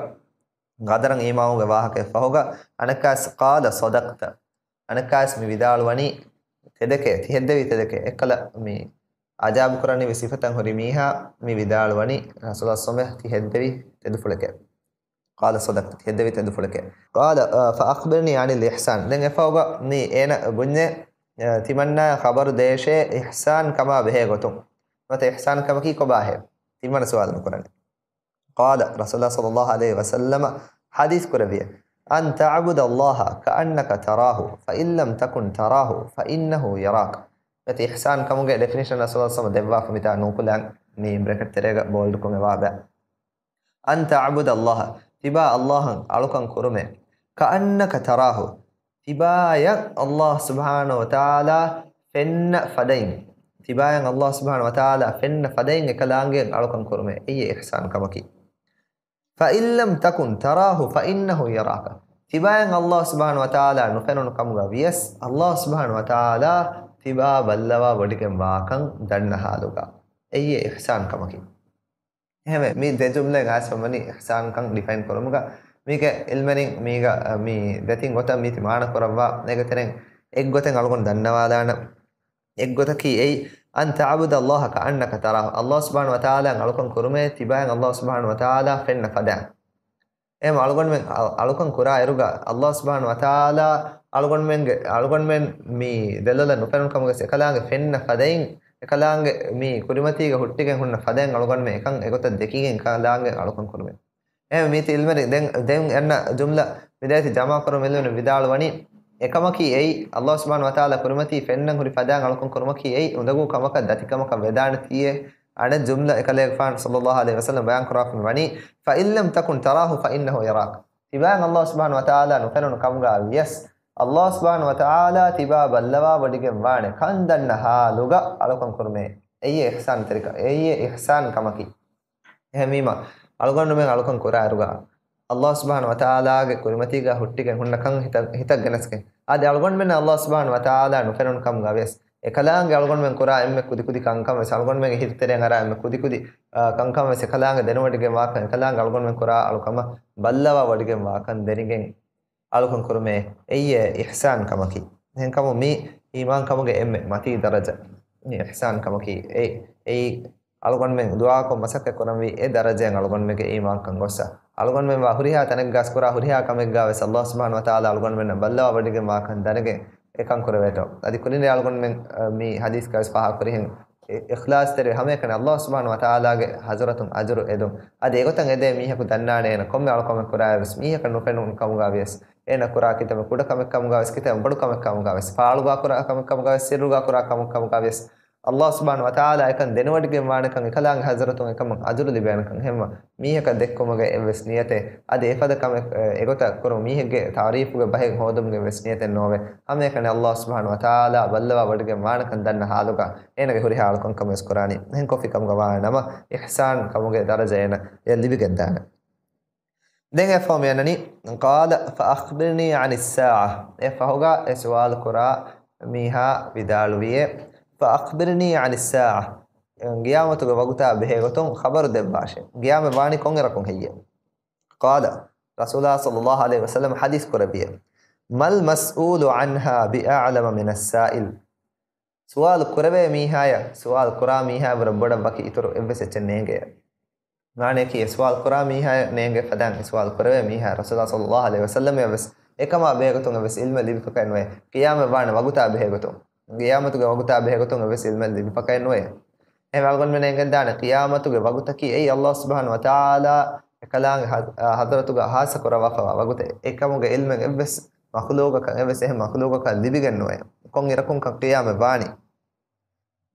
ޤަދަރަށް އީމާނުގެ ވާހަކައެއް ފަހުގަ، އަނެއްކާވެސް ޤާލަ ޞަދަޤްތަ. އަނެއްކާވެސް މި ވިދާޅުވަނީ ތެދެކޭ، ތި ހެއްދެވީ ތެދެކޭ. އެއްކަލަ މި އަޖާއިބު ކުރަނިވި ސިފަތައް ހުރި މީހާ މި ވިދާޅުވަނީ ރަސޫލާ ޞައްލަﷲ ޢަލައިހި ވަސައްލަމަ ތި ހެއްދެވީ ތެދުފުޅެކޭ. ޤާލަ ޞަދަޤްތަ، ތި ހެއްދެވީ ތެދުފުޅެކޭ. ޤާލަ، އަ، ފައަޚްބިރްނީ ޢަނިލް އިޙްސާން. ދެން އެފަހުގަ މި އޭނަ ބުންޏޭ، އަ، ތިމަންނާ ޚަބަރު ދޭށޭ އިޙްސާން ކަމާ ބެހޭ ގޮތުން. ނުވަތަ އިޙްސާން ކަމަކީ ކޮބާހޭ؟ ތިމަންނަ ސުވާލު ނުކުރަނީ. ޤާލަ، ރަސޫލާ ޞައްލަﷲ ޢަލައިހި ވަސައްލަމަ ޙަދީޘް ކުރެއްވިއޭ، "أن تعبد الله كأنك تراه، فإن لم تكن تراه، فإنه يراك." އެތި އިޙްސާން ކަމުގެ ޑެފިނޭޝަން ރަސޫލާ ޞައްލަﷲ ދެއްވާފަ މިތާ ނޫކުލާން މި ބްރެކެޓް ތެރޭގަ ބޯލްޑްކޮށް އެވާބަ. "أن تعبد الله، ތިބާ ﷲ އަށް އަޅުކަން ކުރުމޭ، كأنك تراه، ތިބާޔަށް ﷲ ސުބްޙާނަހޫ ވަތަޢާލާ ފެންނަ ފަދައިން، ތިބާޔަށް ﷲ ސުބްޙާނަހޫ ވަތަޢާލާ ފެންނަ ފަދައިން އެކަލާނގެ އަޅުކަން ކުރުމޭ." އެއީ އިޙްސާން ކަމަކީ. "فإن لم تكن تراه فإنه يراك." ތިބާޔަށް ﷲ ސުބްޙާނަހޫ ވަތަޢާލާ ނުފެނުނު ކަމުގަ ވިޔަސް، ﷲ ސުބްޙާނަހޫ ވަތަޢާލާ ތިބާ ބައްލަވާ ވޮޑިގެން ވާކަން ދަންނަ ޙާލުގަ. އެއީ އިޙްސާން ކަމަކީ. އެހެންވެ، މި ދެ ޖުމްލައިން އައިސްފަ ވަނީ އިޙްސާންކަން ޑިފައިން ކުރުމުގަ، މީގެ ޢިލްމެނިން މީގަ، މި ދެތިން ގޮތަށް މީތި މާނަ ކުރައްވާ، އޭގެ ތެރެއިން އެއްގޮތެއް އަޅުގަނޑު ދަންނަވާލާނަން. އެއްގޮތަކީ އެއީ، أن تعبد الله كأنك تراه، ﷲ ސުބްޙާނަހޫ ވަތަޢާލާ އަޅުކަން ކުރުމޭ، ތިބާއަށް ﷲ ސުބްޙާނަހޫ ވަތަޢާލާ ފެންނަ ފަދައިން. އެހެން އަޅުގަނޑުމެން އަ-، އަޅުކަން ކުރާ އިރުގަ، ﷲ ސުބްޙާނަހޫ ވަތަޢާލާ އަޅުގަނޑުމެންގެ، އަޅުގަނޑުމެން މި ދެލޮލަށް ނުފެނުނު ކަމުގަސް އެކަލާނގެ ފެންނަ ފަދައިން، އެކަލާނގެ މި ކުރިމަތީގަ ހުއްޓިގެން ހުންނަ ފަދައިން އަޅުގަނޑުމެން އެކަން އެގޮތަށް ދެކިގެން އެކަލާނގެ އަޅުކަން ކުރުމޭ. އެހެން މީތި ޢިލްމެނި ދެން، ދެން އަންނަ ޖުމްލަ މި ދޭތި ޖަމާ ކުރުމުން ޢިލްމެނި ވިދާޅުވަނީ، އެކަމަކީ އެއީ، ﷲ ސުބްޙާނަހޫ ވަތަޢާލާ ކުރިމަތީ ފެންނަން ހުރި ފަދައިން އަޅުކަން ކުރުމަކީ އެއީ، އުނދަގޫ ކަމަކަށް ދަތިކަމަކަށް ވެދާނެތީއޭ. އަނެއް ޖުމްލަ އެކަލޭގެފާނު ޞައްލަﷲ ޢަލައިހި ވަސައްލަމަ ބަޔާން ކުރާފަ ވަނީ، "فإن لم تكن تراه فإنه يراك." ތިބާއަށް ﷲ ސުބްޙާނަހޫ ވަތަޢާލާ ނުފެނުނު ކަމުގަ ވިޔަސް، ﷲ ސުބްޙާނަހޫ ވަތަޢާލާ ތިބާ ބައްލަވާ ވޮޑިގެން ވާނެ ކަން ދަންނަ ޙާލުގަ އަޅުކަން ކުރުމޭ. އެއީ އިޙްސާންތެރިކަ-، އެއީ އިޙްސާން ކަމަކީ. އެހެންވީމަ، އަޅުގަނޑުމެން އަޅުކަން ކުރާ އިރުގަ، ﷲ ސުބްޙާނަހޫ ވަތަޢާލާގެ ކުރިމަތީގަ ހުއްޓިގެން ހުންނަ ކަން ހިތަށް، ހިތަށް ގެނެސްގެން. އާދެ، އަޅުގަނޑުމެން ﷲ ސުބްޙާނަހޫ ވަތަޢާލާ ނުފެނުނު ކަމުގަ ވިޔަސް، އެކަލާނގެ އަޅުގަނޑުމެން ކުރާ އެންމެ ކުދިކުދި ކަންކަން ވެސް، އަޅުގަނޑުމެންގެ ހިތުތެރެއިން އަރާ އެންމެ ކުދިކުދި، އާ، ކަންކަން ވެސް އެކަލާނގެ ދެނެވޮޑިގެން ވާކަން، އެކަލާނގެ އަޅުގަނޑުމެން ކުރާ އަޅުކަމަށް ބައްލަވާ ވޮޑިގެން ވާކަން ދެނިގެން އަޅުކަން ކުރުމޭ. އެއީ އިޙްސާން ކަމަކީ. އެހެންކަމުން މީ އީމާން ކަމުގެ އެންމެ މަތީ ދަރަޖަ. މީ އިޙްސާން ކަމަކީ. އެ، އެއީ އަޅުގަނޑުމެން ދުޢާކޮށް މަސައްކަތް ކުރަންވީ އެ ދަރަޖައިން އަޅުގަނޑުމެންގެ އީމާންކަން ގޮއްސަ. އަޅުގަނޑުމެން ވާ ހުރިހާ ތަނެއްގަސް ކުރާ ހުރިހާ ކަމެއްގަ ވެސް ﷲ ސުބްޙާނަހޫ ވަތަޢާލާ އަޅުގަނޑުމެންނަށް ބައްލަވާ ވޮޑިގެން ވާކަން ދަނެގެން އެކަން ކުރެވޭތޯ. އަދި ކުރިން އަޅުގަނޑުމެން، އަ، މި ޙަދީޘްގަ ވެސް ފާހަގަ ކުރިހެން އި-، އިޚްލާޞްތެރި ހަމައެކަނި ﷲ ސުބްޙާނަހޫ ވަތަޢާލާގެ ޙަޟްރަތުން އަޖުރު އެދުން. އަދި އެގޮތަށް އެދޭ މީހަކު ދަންނާނެ އޭނަ ކޮންމެ އަޅުކަމެއް ކުރާއިރު ވެސް މީހަކަށް ނުފެނުނު ކަމުގަ ވިޔަސް، އޭނަ ކުރާ ކިތަންމެ ކުޑަ ކަމެއް ކަމުގަ ވެސް، ކިތަންމެ ބޮޑު ކަމެއް ކަމުގަ ވެސް، ފާޅުގަ ކުރާ ކަމެއް ކަމުގަ ވެސް، ސިއްރުގަ ކުރާ ކަމެއް ކަމުގަ ވެސް، ﷲ ސުބްޙާނަހޫ ވަތަޢާލާ އެކަން ދެނެވޮޑިގެން ވާނެކަން އެކަލާނގެ ޙަޟްރަތުން އެކަމަށް އަޖުރު ލިބޭނެކަން އެހެންމަ މީހަކަށް ދެއްކުމުގެ އެއްވެސް ނިޔަތެއް އަދި އެފަދަ ކަމެއް، އެ، އެގޮތަށް ކުރު މީހެއްގެ ތަޢުރީފުގެ ބަހެއް ހޯދުމުގެ އެއްވެސް ނިޔަތެއް ނޯވެ. ހަމައެކަނި ﷲ ސުބްޙާނަހޫ ވަތަޢާލާ ބައްލަވާ ވޮޑިގެން ވާނެކަން ދަންނަ ޙާލުގަ އޭނަގެ ހުރިހާ އަޅުކަން ކަމެއް ވެސް ކުރާނީ. އެހެން ކޮށްފި ކަމުގަ ވާ ނަމަ އިޙްސާން ކަމުގެ ދަރަޖަ އޭނަ އެ ލިބިގެންދާނެ. ދެން އެއަށްފަހު މި އަންނަނީ، قال فأخبرني عن الساعة. އެ ފަހުގަ އެ ސުވާލު ކުރާ މީހާ ވިދާޅުވިއޭ، فأخبرني عن الساعة. ޤިޔާމަތުގެ ވަގުތާ ބެހޭގޮތުން ޚަބަރު ދެއްވާށޭ. ޤިޔާމަތް ވާނީ ކޮންއިރަކުން ހެއްޔޭ؟ قال، ރަސޫލާ ޞައްލަﷲ ޢަލައިހި ވަސައްލަމަ ޙަދީޘް ކުރެއްވިއޭ، ما المسؤول عنها بأعلم من السائل. ސުވާލު ކުރެވޭ މީހާޔަށް ސުވާލު ކުރާ މީހާއަށް ވުރެ ބޮޑަށް ވަކި އިތުރު އެއްވެސް އެއްޗެއް ނޭނގޭ. މާނަޔަކީ އެ ސުވާލު ކުރާ މީހާޔަށް ނޭނގޭ ފަދައިން އެ ސުވާލު ކުރެވޭ މީހާ ރަސޫލާ ޞައްލަﷲ ޢަލައިހި ވަސައްލަމައަށް ވެސް އެކަމާ ބެހޭގޮތުން އެއްވެސް ޢިލްމެއް ލިބިފަކައެއް ނުވޭ. ޤިޔާމަތް ވާނެ ވަގުތާ ބެހޭގޮތުން، ޤިޔާމަތުގެ ވަގުތާ ބެހޭގޮތުން އެއްވެސް ޢިލްމެއް ލިބިފަކައެއް ނުވޭ. އެހެން އަޅުގަނޑުމެން އެނގެންދާނެ ޤިޔާމަތުގެ ވަގުތަކީ އެއީ ﷲ ސުބްޙާނަހޫ ވަތަޢާލާ އެކަލާނގެ ޙަ-، ޙަޟްރަތުގަ ޚާއްޞަ ކުރައްވާފަވާ ވަގުތެއް. އެކަމުގެ ޢިލްމެއް އެއްވެސް މަޚުލޫގަކަށް އެއްވެސް އެހެން މަޚުލޫގަކަށް ލިބިގެން ނުވޭ. ކޮން އިރަކުންކަން ޤިޔާމަތް ވާނީ؟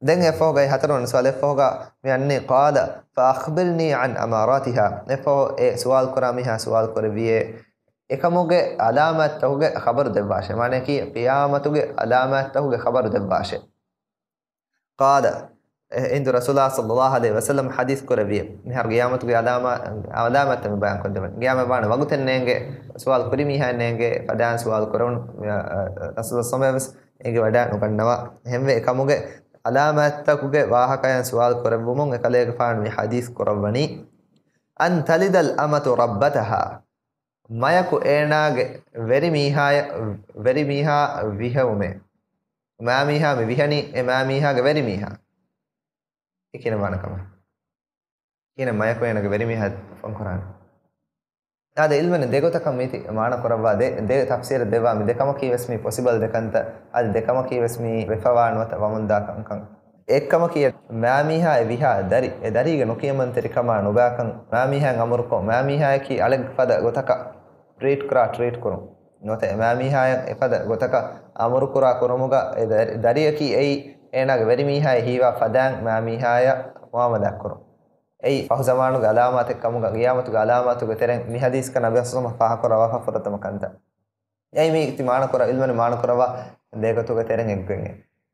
ދެން އެއްފަހުގައި ހަތަރުވަނަ ސުވާލު އެއްފަހުގަ މި އަންނީ، قال فأخبرني عن أماراتها. އެއްފަހު އެ ސުވާލު ކުރާ މީހާ ސުވާލު ކުރެއްވިއޭ، އެކަމުގެ ޢަލާމާތްތަކުގެ ޚަބަރު ދެއްވާށޭ. މާނައަކީ، ޤިޔާމަތުގެ ޢަލާމާތްތަކުގެ ޚަބަރު ދެއްވާށޭ. قال، އެ، އެހިނދު ރަސޫލާ ޞައްލައްލާހު ޢަލައިހި ވަސައްލަމް ޙަދީޘް ކުރެއްވި، މިހާރު ޤިޔާމަތުގެ ޢަލާމާ-، ޢަލާމާތްތައް މި ބަޔާން ކޮށްދެވަން. ޤިޔާމަތް ވާނެ ވަގުތެއް ނޭނގޭ، ސުވާލު ކުރި މީހާއެއް ނޭނގޭ، ފަދައިން ސުވާލު ކުރެވުނު، އަ، އަ، ރަސޫލާ ޞައްލައްލާހު ޢަލައިހި ވަސައްލަމް އެނގިވަޑައި ނުގަންނަވާ. އެހެންވެ، އެކަމުގެ ޢަލާމާތްތަކުގެ ވާހަކަޔަށް ސުވާލު ކުރެއްވުމުން އެކަލޭގެފާނު މި ޙަދީޘް ކުރައްވަނީ، أن تلد الأمة ربتها. މަޔަކު އޭނާގެ ވެރި މީހާޔަށް، ވެރި މީހާ ވިހެވުމޭ. މާމީހާ މި ވިހެނީ އެ މާމީހާގެ ވެރި މީހާ. އެ ކިހިނެއް ވާނެ ކަމެއް؟ ކިހިނެއް މަޔަކު އޭނާގެ ވެރި މީހާ ފޮންކުރާނެ؟ އާދެ، އިލްމެން ދެގޮތަކަށް މީތި މާނަ ކުރައްވާ ދެ، ދެ ތަފްސީރެއް ދެއްވާ މި ދެކަމަކީ ވެސް މީ ޕޮސިބަލް ދެކަންތައް، އަދި ދެކަމަކީ ވެސް މީ ވެފަވާ ނުވަތަ ވަމުންދާ ކަންކަން. އެއްކަމަކީ މާމީހާ އެ ވިހާ ދަރި، އެ ދަރީގެ ނުކިޔަމަންތެރިކަމާ ނުބާކަން، މާމީހާއަށް އަމުރުކޮށް، މާމީހާޔަކީ އަޅެއް ފަދަ ގޮތަކަށް ޓްރީޓް ކުރާ، ޓްރީޓް ކުރުން ނުވަތަ އެ މާމީހާޔަށް އެފަދަ ގޮތަކަށް އަމުރުކުރާ ކުރުމުގަ އެ ދަރި، ދަރިޔަކީ އެއީ އޭނާގެ ވެރިމީހާޔަށް ހީވާ ފަދައިން މާމީހާޔަށް މުއާމަލާތް ކުރުން. އެއީ ފަހު ޒަމާނުގެ އަލާމާތެއް ކަމުގަ ޤިޔާމަތުގެ އަލާމާތުގެ ތެރެއިން މި ޙަދީޘްގަ ނަބިއްޔާ ޞައްލައްލާހު ޢަލައިހި ވަސައްލަމަ ފާހަގަކުރައްވާފަ ފުރަތަމަ ކަންތައް. އެއީ މީ ތި މާނަކުރާ، އިލްމެން މާނަކުރައްވާ ދެގޮތުގެ ތެރެއިން އެއްގޮތް.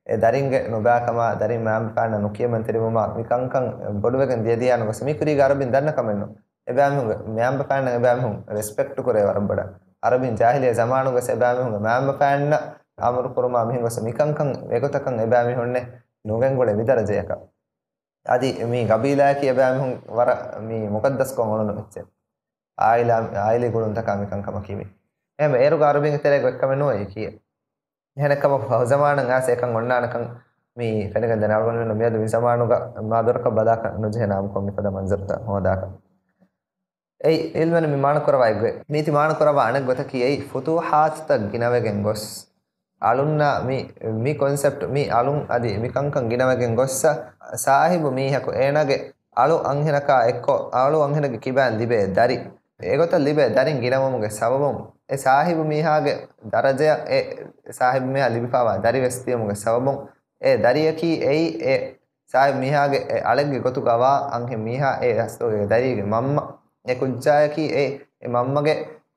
އެ ދަރިންގެ ނުބާކަމާ، ދަރިން މައިންބަފައިންނަށް ނުކިޔަމަންތެރިވުމާ، މި ކަންކަން ބޮޑުވެގެން ދިޔަ ދިޔަ ނުގޮސް މީ ކުރީގެ ޢަރަބިން ދަންނަ ކަމެއް ނޫން. އެބައިމީހުންގެ މައިންބަފައިންނަށް އެބައިމީހުން ރެސްޕެކްޓް ކުރޭ ވަރަށް ބޮޑަށް. ޢަރަބިން ޖާހިލިއްޔަ ޒަމާނުގަސް އެބައިމީހުންގެ މައިންބަފައިންނަށް އަމުރު ކުރުމާ މިހެން ގޮސް މިކަންކަން އެގޮތަކަށް އެބައިމީހުންނެއް ނުގެންގުޅޭ މި ދަރަޖަޔަކަށް. އަދި މި ގަބީލާއަކީ އެބައިމީހުން ވަރަށް މި މުޤައްދަސްކޮށް އުޅުނު އެއްޗެއް. އާއިލާ، އާއިލީ ގުޅުންތަކާ މިކަންކަމަކީ މި. އެހެން އޭރުގަ ޢަރަބިންގެ ތެރޭގަ އެއްކަމެއް ނުވައި ކީއެއް. އެހެނެއްކަމަކު ފަހު ޒަމާނަށް އައިސް އެކަން އޮންނާނެކަން މި ފެނިގެންދާނެ. އަޅުގަނޑުމެންނަށް މިއަދު މި ޒަމާނުގަ މާދުރަކަށް ބަލާކަށް ނުޖެހޭ ނާމުކޮށް މިފަދަ މަންޒަރުތައް ހޯދާކަށް. އެއީ އިލްމެން މި މާނަކުރަވާ އެއްގޮތް. މީތި މާނަކުރަވާ އަނެއްގޮތަކީ އެއީ ފުތޫޙާތުތައް ގިނަވެގެން ގޮސް އަޅުންނާ މި، މި ކޮންސެޕްޓް މި އަޅުން އަދި މިކަންކަން ގިނަވެގެން ގޮއްސަ ސާހިބު މީހަކު އޭނާގެ އަޅު އަންހެނަކާ އެއްކޮށް އަޅު އަންހެނެއްގެ ކިބައިން ލިބޭ ދަރި، އެގޮތަށް ލިބޭ ދަރިން ގިނަވުމުގެ ސަބަބުން އެ ސާހިބު މީހާގެ ދަރަޖަޔަށް އެ ސާހިބު މީހާ ލިބިފާވާ ދަރި ވެސް ދިޔުމުގެ ސަބަބުން އެ ދަރިޔަކީ އެއީ އެ ސާހިބު މީހާގެ އެ އަޅެއްގެ ގޮތުގަވާ އަންހެން މީހާ އެ ރަސްތުގެ ދަރީގެ މަންމަ އެ ކުއްޖާޔަކީ އެ، އެ މަންމަގެ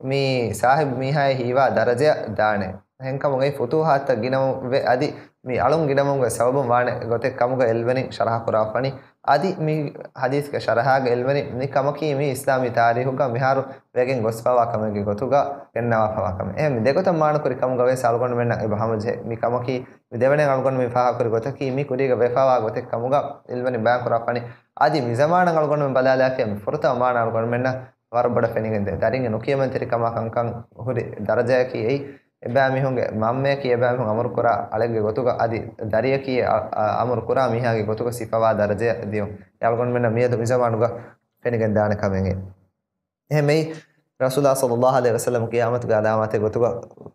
މި ސާހިބު މީހާޔަށް ހީވާ ދަރަޖަޔަށް ދާނެ. އެހެންކަމުން އެ ފުތޫހާތަށް ގިނަވެ އަދި މި އަޅުން ގިނަވުމުގެ ސަބަބުން ވާނެ ގޮތެއް ކަމުގަ އެލްވެނިން ޝަރަހަ ކުރާފަނި. އަދި މި ޙަދީޘްގެ ޝަރަހާގެ އެލްވެނިން މި ކަމަކީ މި އިސްލާމީ ތާރީހުގަ މިހާރު ވެގެން ގޮސްފަވާ ކަމެއްގެ ގޮތުގަ ގެންނަވާފަވާ ކަމެއް. އެހެން މި ދެގޮތަށް މާނަކުރި ކަމުގަ ވެސް އަޅުގަނޑުމެންނަށް އެބަ ހަމަޖެހޭ. މި ކަމަކީ މި ދެވަނައިން އަޅުގަނޑު މި ފާހަގަކުރި ގޮތަކީ މި ކުރީގަ ވެފަވާ ގޮތެއް ކަމުގަ އެލްވެނިން ބަޔާން ކުރާފަނި. އަދި މި ޒަމާނަށް އަޅުގަނޑުމެން ބަލާލާފިޔާ މި ފުރަތަމަ މާނަ އަޅުގަނޑުމެންނަށް ވަރަށް ބޮޑަށް ފެނިގެންދޭ. ދަރިންގެ ނުކިޔަމަންތެރިކަމާ ކަންކަން ހުރި ދަރަޖަޔަކީ އެއީ، އެބައިމީހުންގެ މަންމަޔަކީ އެބައިމީހުން އަމުރުކުރާ އަޅެއްގެ ގޮތުގަ އަދި ދަރިޔަކީ އަ، އަ، އަމުރުކުރާ މީހާގެ ގޮތުގަ ސިފަވާ ދަރަޖަޔަށް ދިޔުން. އެ އަޅުގަނޑުމެންނަށް މިއަދު މި ޒަމާނުގަ ފެނިގެންދާނެ ކަމެއް. އެހެންވެ، ރަސޫލާ ޞައްލައްލާހު ޢަލައިހި ވަސައްލަމް ޤިޔާމަތުގެ ޢަލާމާތެއް ގޮތުގަ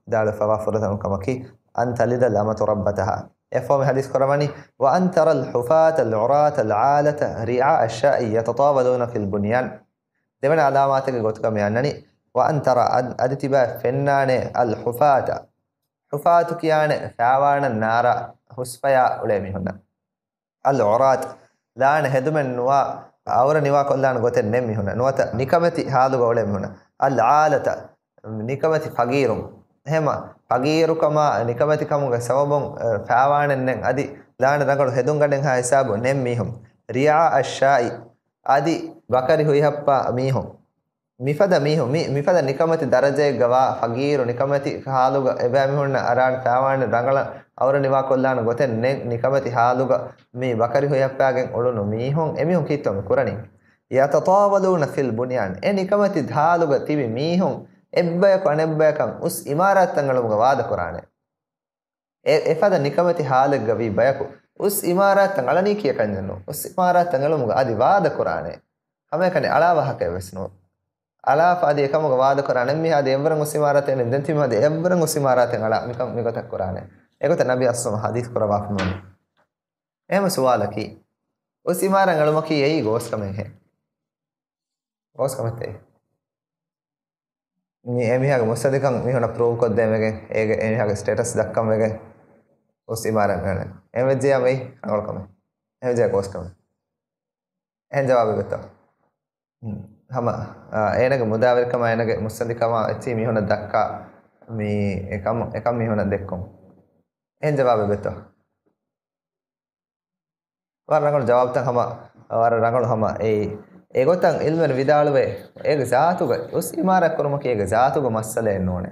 ވިދާޅުވެފަވާ ފުރަތަމަ ކަމަކީ، أن تلد الأمة ربتها. އެއަށްފަހު މި ޙަދީޘް ކުރައްވަނީ، وأن ترى الحفاة العراة العالة رعاء الشاء يتطاولون في البنيان. ދެވަނަ ޢަލާމާތެއްގެ ގޮތުގަ މި އަންނަނީ، وأن ترى، އަދި، އަދި ތިބާ ފެންނާނެ، الحفاة، ޙުފާތު ކިޔާނެ ފާވާނަށް ނާރާ ހުސްފަޔާ އުޅޭ މީހުންނަށް. العراة، ލާނެ ހެދުމެއް ނުވާ، އައުރަ ނިވާ ކޮށްލާނެ ގޮތެއް ނެތް މީހުންނަށް، ނުވަތަ ނިކަމެތި ޙާލުގަ އުޅޭ މީހުންނަށް. العالة، ނިކަމެތި ފަގީރުން. އެހެމަ ފަގީރުކަމާ ނިކަމެތިކަމުގެ ސަބަބުން، އެ، ފާވާނެއް ނެތް. އަދި ލާނެ ރަނގަޅު ހެދުންގަނޑެއްހާ ހިސާބު ނެތް މީހުން. رعاء الشاء، އަދި ބަކަރި ހުއިހައްޕާ މީހުން. މިފަދަ މީހުން، މި، މިފަދަ ނިކަމެތި ދަރަޖައެއްގަ ވާ ފަގީރު ނިކަމެތި ޙާލުގަ އެބައިމީހުންނަށް އަރާން ފާވާނެ ރަނގަޅަށް އައުރަ ނިވާ ކޮށްލާނެ ގޮތެއް ނެތް ނިކަމެތި ޙާލުގަ މި ބަކަރި ހުއިހައްޕާގެން އުޅުނު މީހުން އެމީހުން ކީއްތޯ މި ކުރަނީ؟ يتطاولون في البنيان. އެ ނިކަމެތި ޙާލުގަ ތިބި މީހުން އެއްބަޔަކު އަނެއްބަޔަކަށް އުސް އިމާރާތްތައް އެޅުމުގަ ވާދަ ކުރާނެ. އެ، އެފަދަ ނިކަމެތި ޙާލެއްގަ ވީ ބަޔަކު އުސް އިމާރާތްތައް އަޅަނީ ކިޔަކަންޏެއް ނޫން. އުސް އިމާރާތްތައް އެޅުމުގަ އަދި ވާދަ ކުރާނެ. ހަމައެކަނި އަޅާ ވާހަކައެއް ވެސް ނޫން. އަޅާފަ އަދި އެކަމުގަ ވާދަ ކުރާނެ. އެންމެހާ އަދި އެއްވަރަށް އުސް އިމާރާތެއް ނެތް. ދެން ތިމާ އަދި އެއްވަރަށް އުސް އިމާރާތެއް އަޅާ މިކަން މިގޮތަށް ކުރާނެ. އެގޮތަށް ނަބީ އަސްލުމަ ޙަދީޘް ކުރައްވާފަ ނޫން. އެހެމަ ސުވާލަކީ، އުސް އިމާރާތް އެޅުމަކީ އެއީ ގޯސް ކަމެއްހޭ؟ ގޯސް ކަމެއްތަ އެއީ؟ މި އެމީހާގެ މުއްސަނދިކަން މީހުނަށް ޕްރޫވް ކޮށްދޭން ވެގެން، އޭގެ އެމީހާގެ ސްޓޭޓަސް ދައްކަން ވެގެން އުސް އިމާރާތް މިވަނީ. އެހެން ވެއްޖެޔާ މިއީ ރަނގަޅު ކަމެއް. އެހެން ވެއްޖެޔާ ގޯސް ކަމެއް. އެހެން ޖަވާބެއް ދެއްތޯ؟ ހަމަ، އާ، އޭނަގެ މުދާވެރިކަމާ އޭނަގެ މުއްސަނދިކަމާ އެއްޗެހި މީހުނަށް ދައްކާ މި އެކަމް، އެކަން މީހުނަށް ދެއްކުން. އެހެން ޖަވާބެއް ދެއްތޯ؟ ވަރަށް ރަނގަޅު ޖަވާބުތައް ހަމަ، ވަރަށް ރަނގަޅު ހަމަ އެއީ. އެގޮތަށް ޢިލްމުވެރިން ވިދާޅުވޭ، އޭގެ ޒާތުގައި އުސް އިމާރާތް ކުރުމަކީ އޭގެ ޒާތުގެ މައްސަލައެއް ނޫނޭ.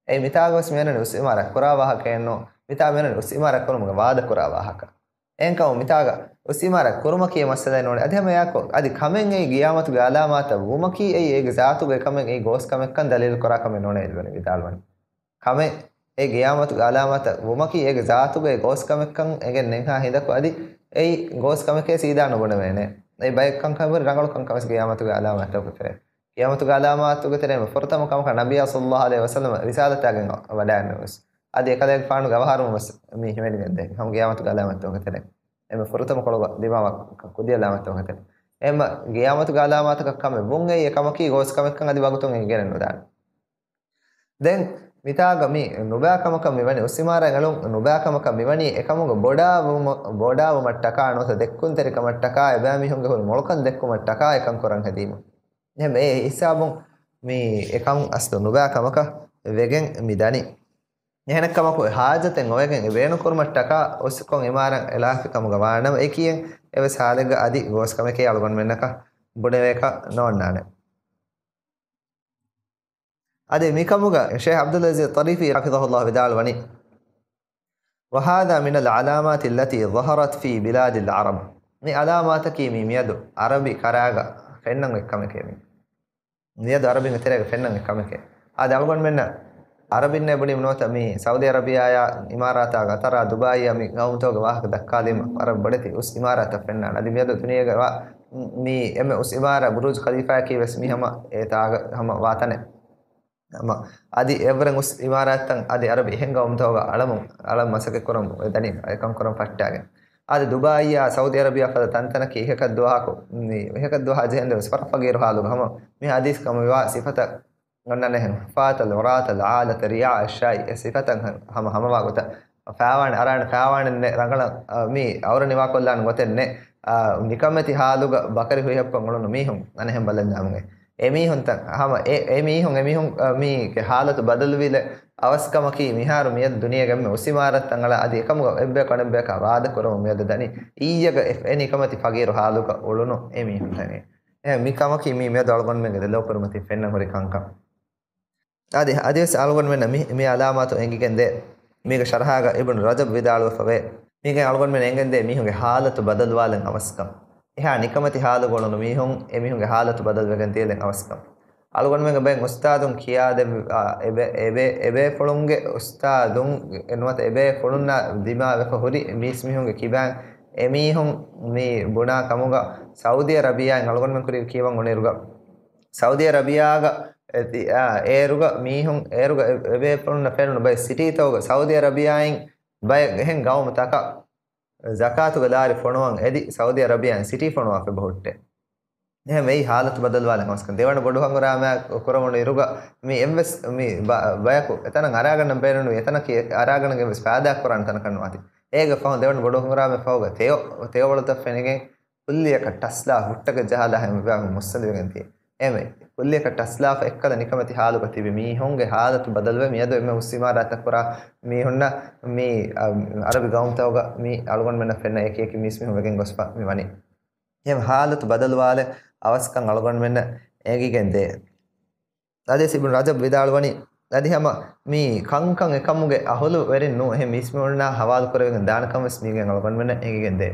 އެއީ މިތާގަވެސް މިއަންނަނީ އުސް އިމާރާތް ކުރާ ވާހަކައެއް ނޫން. މިތާ މިއަންނަނީ އުސް އިމާރާތް ކުރުމުގެ ވާދަ ކުރާ ވާހަކަ. އެހެންކަމުން މިތާގަ އުސް އިމާރާތް ކުރުމަކީ މައްސަލައެއް ނޫނޭ. އަދި ހަމަ އެއާއެކު، އަދި ކަމެއް އެއީ ޤިޔާމަތުގެ ޢަލާމާތަށް ވުމަކީ އެއީ އޭގެ ޒާތުގެ ކަމެއް އެއީ ގޯސް ކަމެއްކަން ދަލީލު ކުރާ ކަމެއް ނޫނޭ ޢިލްމުވެރިން ވިދާޅުވަނީ. ކަމެއް އެ ޤިޔާމަތުގެ ޢަލާމާތަށް ވުމަކީ އޭގެ ޒާތުގެ ގޯސް ކަމެއްކަން އެނގެން ނެތްހާ ހިނދަކު އަދި އެއީ ގޯސް ކަމެކޭ ސީދާ ނުބުނެވޭނެ. އެ ބައެއް ކަންކަން ހުރި ރަނގަޅު ކަންކަން ވެސް ޤިޔާމަތުގެ ޢަލާމާތްތަކުގެ ތެރޭ. ޤިޔާމަތުގެ ޢަލާމާތުގެ ތެރޭ ފުރަތަމަ ކަމަކަށް ނަބިއްޔާ ޞައްލައްލާހު ޢަލައިހި ވަސައްލަމަ ރިސާލަތާގެން ވަޑައިގެންނެވި ވެސް. އަދި އެކަލޭގެފާނުގެ އަވަހާރަވުން ވެސް މި ހިމެނިގެންދޭ. ހަމަ ޤިޔާމަތުގެ ޢަލާމާތްތަކުގެ ތެރޭ. އެންމެ ފުރަތަމަ ކޮޅުގަ ދިމާވާ ކުދި ޢަލާމާތްތަކުގެ ތެރޭ. އެހެންމަ ޤިޔާމަތުގެ ޢަލާމާތަކަށް ކަމެއް ވުން އެއީ އެކަމަކީ ގޯސް ކަމެއްކަން އަދި ވަގުތުން އެނގިގެނެއް ނުދާނެ. ދެން މިތާގަ މި ނުބާ ކަމަކަށް މިވަނީ އުސް އިމާރާތް އެޅުން ނުބާ ކަމަކަށް މިވަނީ އެކަމުގެ ބޮޑާވުމަ-، ބޮޑާވުމަށްޓަކާ ނުވަތަ ދެއްކުންތެރިކަމަށްޓަކާ އެބައިމީހުންގެ ހުރި މޮޅުކަން ދެއްކުމަށްޓަކާ އެކަން ކުރަން ހެދީމު. އެހެން އެ ހިސާބުން މި އެކަމުން އަސްލު ނުބާ ކަމަކަށް ވެގެން މި ދަނީ. އެހެނެއްކަމަކު އެ ހާޖަތެއް އޮވެގެން އެ ބޭނުންކުރުމަށްޓަކާ އުސްކޮށް އިމާރާތް އެޅާފި ކަމުގަ ވާނަމަ އެ ކިޔެން އެވެސް ހާލެއްގަ އަދި ގޯސް ކަމެކޭ އަޅުގަނޑުމެންނަކަށް ބުނެވޭކަށް ނޯންނާނެ. އަދި މިކަމުގަ ޝޭޚް ޢަބްދުލް ޢަޒީޒް ޠަރީފީ ޙަފިޡަހުﷲ ވިދާޅުވަނީ، وهذا من العلامات التي ظهرت في بلاد العرب. މި ޢަލާމާތަކީ މީ މިއަދު ޢަރަބި ކަރާގަ ފެންނަން އޮތް ކަމެކޭ މީ. މިއަދު ޢަރަބިންގެ ތެރޭގަ ފެންނަން އޮތް ކަމެކޭ. އާދެ، އަޅުގަނޑުމެންނަށް ޢަރަބިންނޭ ބުނީމަ ނުވަތަ މި ސައުދީ ޢަރަބިޔާޔާ އިމާރާތާ ގަތަރާ ދުބާއީއާ މި ގައުމުތަކުގެ ވާހަކަ ދައްކާލީމަ ވަރަށް ބޮޑެތި އުސް އިމާރާތަށް ފެންނާނެ. އަދި މިއަދު ދުނިޔޭގަ ވާ މި އެންމެ އުސް އިމާރާތް ބުރޫޖް ޚަލީފާއަކީ ވެސް މި ހަމަ އެ ތާގަ ހަމަ ވާތަނެއް. ހަމަ އަދި އެއްވަރެއް އުސް އިމާރާތްތައް އަދި ޢަރަބި އެހެން ގައުމުތަކުގަ އަޅަމު، އަޅަން މަސައްކަތް ކުރަން ދަނީ އެކަން ކުރަން ފައްޓާގެން. އަދި ދުބާއީއާ ސައުދީ ޢަރަބިޔާ ފަދަ ތަންތަނަކީ އިހަކަށް ދުވަހަކު، މި އިހަކަށް ދުވަހާ ޖެހެންދެން ވެސް ވަރަށް ފަގީރު ޙާލުގަ ހަމަ މި ޙަދީޘް ކަމުވާ ސިފަތައް އޮންނަން އެހެން. ޙުފާތަލް ޢުރާތަލް ޢާލަތަ ރިޢާ އައްޝާއި އެ ސިފަތައް ހަ-، ހަމަ ހަމަވާ ގޮތަށް ފާވާނެ އަރާނެ ފާވާނެއް ނެތް ރަނގަޅަށް، އަ، މި އައުރަ ނިވާކޮށްލާނެ ގޮތެއް ނެތް. އަ، ނިކަމެތި ޙާލުގަ ބަކަރި ހުއިހައްޕަން އުޅުނު މީހުން އަނެހެން ބަލަންޏާމުގެ. އެމީހުންތައް ހަމަ އެ، އެމީހުން، އެމީހުން، އަ، މީގެ ޙާލަތު ބަދަލުވިލެއް އަވަސްކަމަކީ މިހާރު މިއަދު ދުނިޔޭގެ އެންމެ އުސް އިމާރާތްތައް އަޅާ އަދި އެކަމުގަ އެއްބަޔަކު އަނެއްބަޔަކާ ވާދަ ކުރަމުން މިއަދު ދަނީ. އިއްޔެގަ އެ، އެ ނިކަމެތި ފަގީރު ޙާލުގަ އުޅުނު އެމީހުންތަކެއް. އެ މި ކަމަކީ މީ މިއަދު އަޅުގަނޑުމެންގެ ދެލޯ ކުރިމަތިން ފެންނަން ހުރި ކަންކަން. އަދި، އަދިވެސް އަޅުގަނޑުމެންނަށް މި، މި ޢަލާމާތު އެނގިގެން ދޭ. މީގެ ޝަރަޙާގަ އިބްނު ރަޖަބް ވިދާޅުވެފަވޭ. މީގެ އަޅުގަނޑުމެން އެނގެން ދޭ މީހުންގެ ޙާލަތު ބަދަލުވާލަން އަވަސްކަން. އެހާ ނިކަމެތި ޙާލުގަ އުޅުނު މީހުން އެމީހުންގެ ޙާލަތު ބަދަލުވެގެން ދިޔަލަން އަވަސްކަން. އަޅުގަނޑުމެންގެ ބައެއް އުސްތާޛުން ކިޔާދެއްވި، އާ، އެބޭ، އެބޭ، އެބޭފުޅުންގެ އުސްތާޛުން ނުވަތަ އެބޭފުޅުންނާ ދިމާވެފަ ހުރި މީސްމީހުންގެ ކިބައިން އެމީހުން މި ބުނާ ކަމުގަ ސައުދީ އަރަބިޔާއިން އަޅުގަނޑުމެން ކުރި ކިޔަވަން އުޅޭއިރުގަ ސައުދީ އަރަބިޔާގަ އެ ތި-، އާ، އޭރުގަ މީހުން، އޭރުގަ އެ-، އެބޭފުޅުންނަށް ފެނުނު ބައެއް ސިޓީތަކުގަ ސައުދީ އަރަބިޔާއިން ބައެއް އެހެން ގައުމުތަކަށް ޒަކާތުގެ ލާރި ފޮނުވަން އެދި، ސައުދީ އަރަބިޔާއިން ސިޓީ ފޮނުވާފަ އެބަހުއްޓޭ. އެހެން އެއީ ހާލަތު ބަދަލުވާލަން އަވަސްކަން. ދެވަނަ ބޮޑު ހަނގުރާމައެއް ކުރެވުނު އިރުގަ މި އެއްވެސް މި ބަ-، ބަޔަކު އެތަނަށް އަރާގަންނަން ބޭނުންވީ، އެތަނަކީ އަރާގަނެގެން ވެސް ފައިދާ ކުރާނެ ތަނަކަށް ނުވާތީ. އޭގެ ފަހުން ދެވަނަ ބޮޑު ހަނގުރާމައެއް ފަހުގަ ތެޔޮ-، ތެޔޮވަޅުތައް ފެނިގެން ކުއްލިއަކަށް ޓަސްލާ ހުއްޓަކަށް ޖަހާލާ ހަމަ މުއްސަނދިވެގެން ދިޔަ. އެހެންވެ، ކުއްލިއަކަށް ޓަސްލާފަ އެއްކަލަ ނިކަމެތި ހާލުގަ ތިބި މީހުންގެ ހާލަތު ބަދަލުވެ، މިއަދު އެންމެ އުސް އިމާރާތްތައް ކުރާ މީހުންނަށް މި، އަ، އަރަބި ގައުމުތަކުގަ މި އަޅުގަނޑުމެންނަށް ފެންނަ އެކި އެކި މީސްމީހުން ވެގެން ގޮސްފަ މި ވަނީ. އެހެން ހާލަތު ބަދަލުވާލެއް އަވަސްކަން އަޅުގަނޑުމެންނަށް އެނގިގެން ދޭ. އަދިވެސް އިބްނު ރަޖަބް ވިދާޅުވަނީ، އަދި ހަމަ މި ކަންކަން އެކަމުގެ އަހުލުވެރިން ނޫން، އެހެން މީސްމީހުންނާ ހަވާލު ކުރެވިގެން ދާނެ ކަމަށް ވެސް މީގެން އަޅުގަނޑުމެންނަށް އެނގިގެން ދޭ.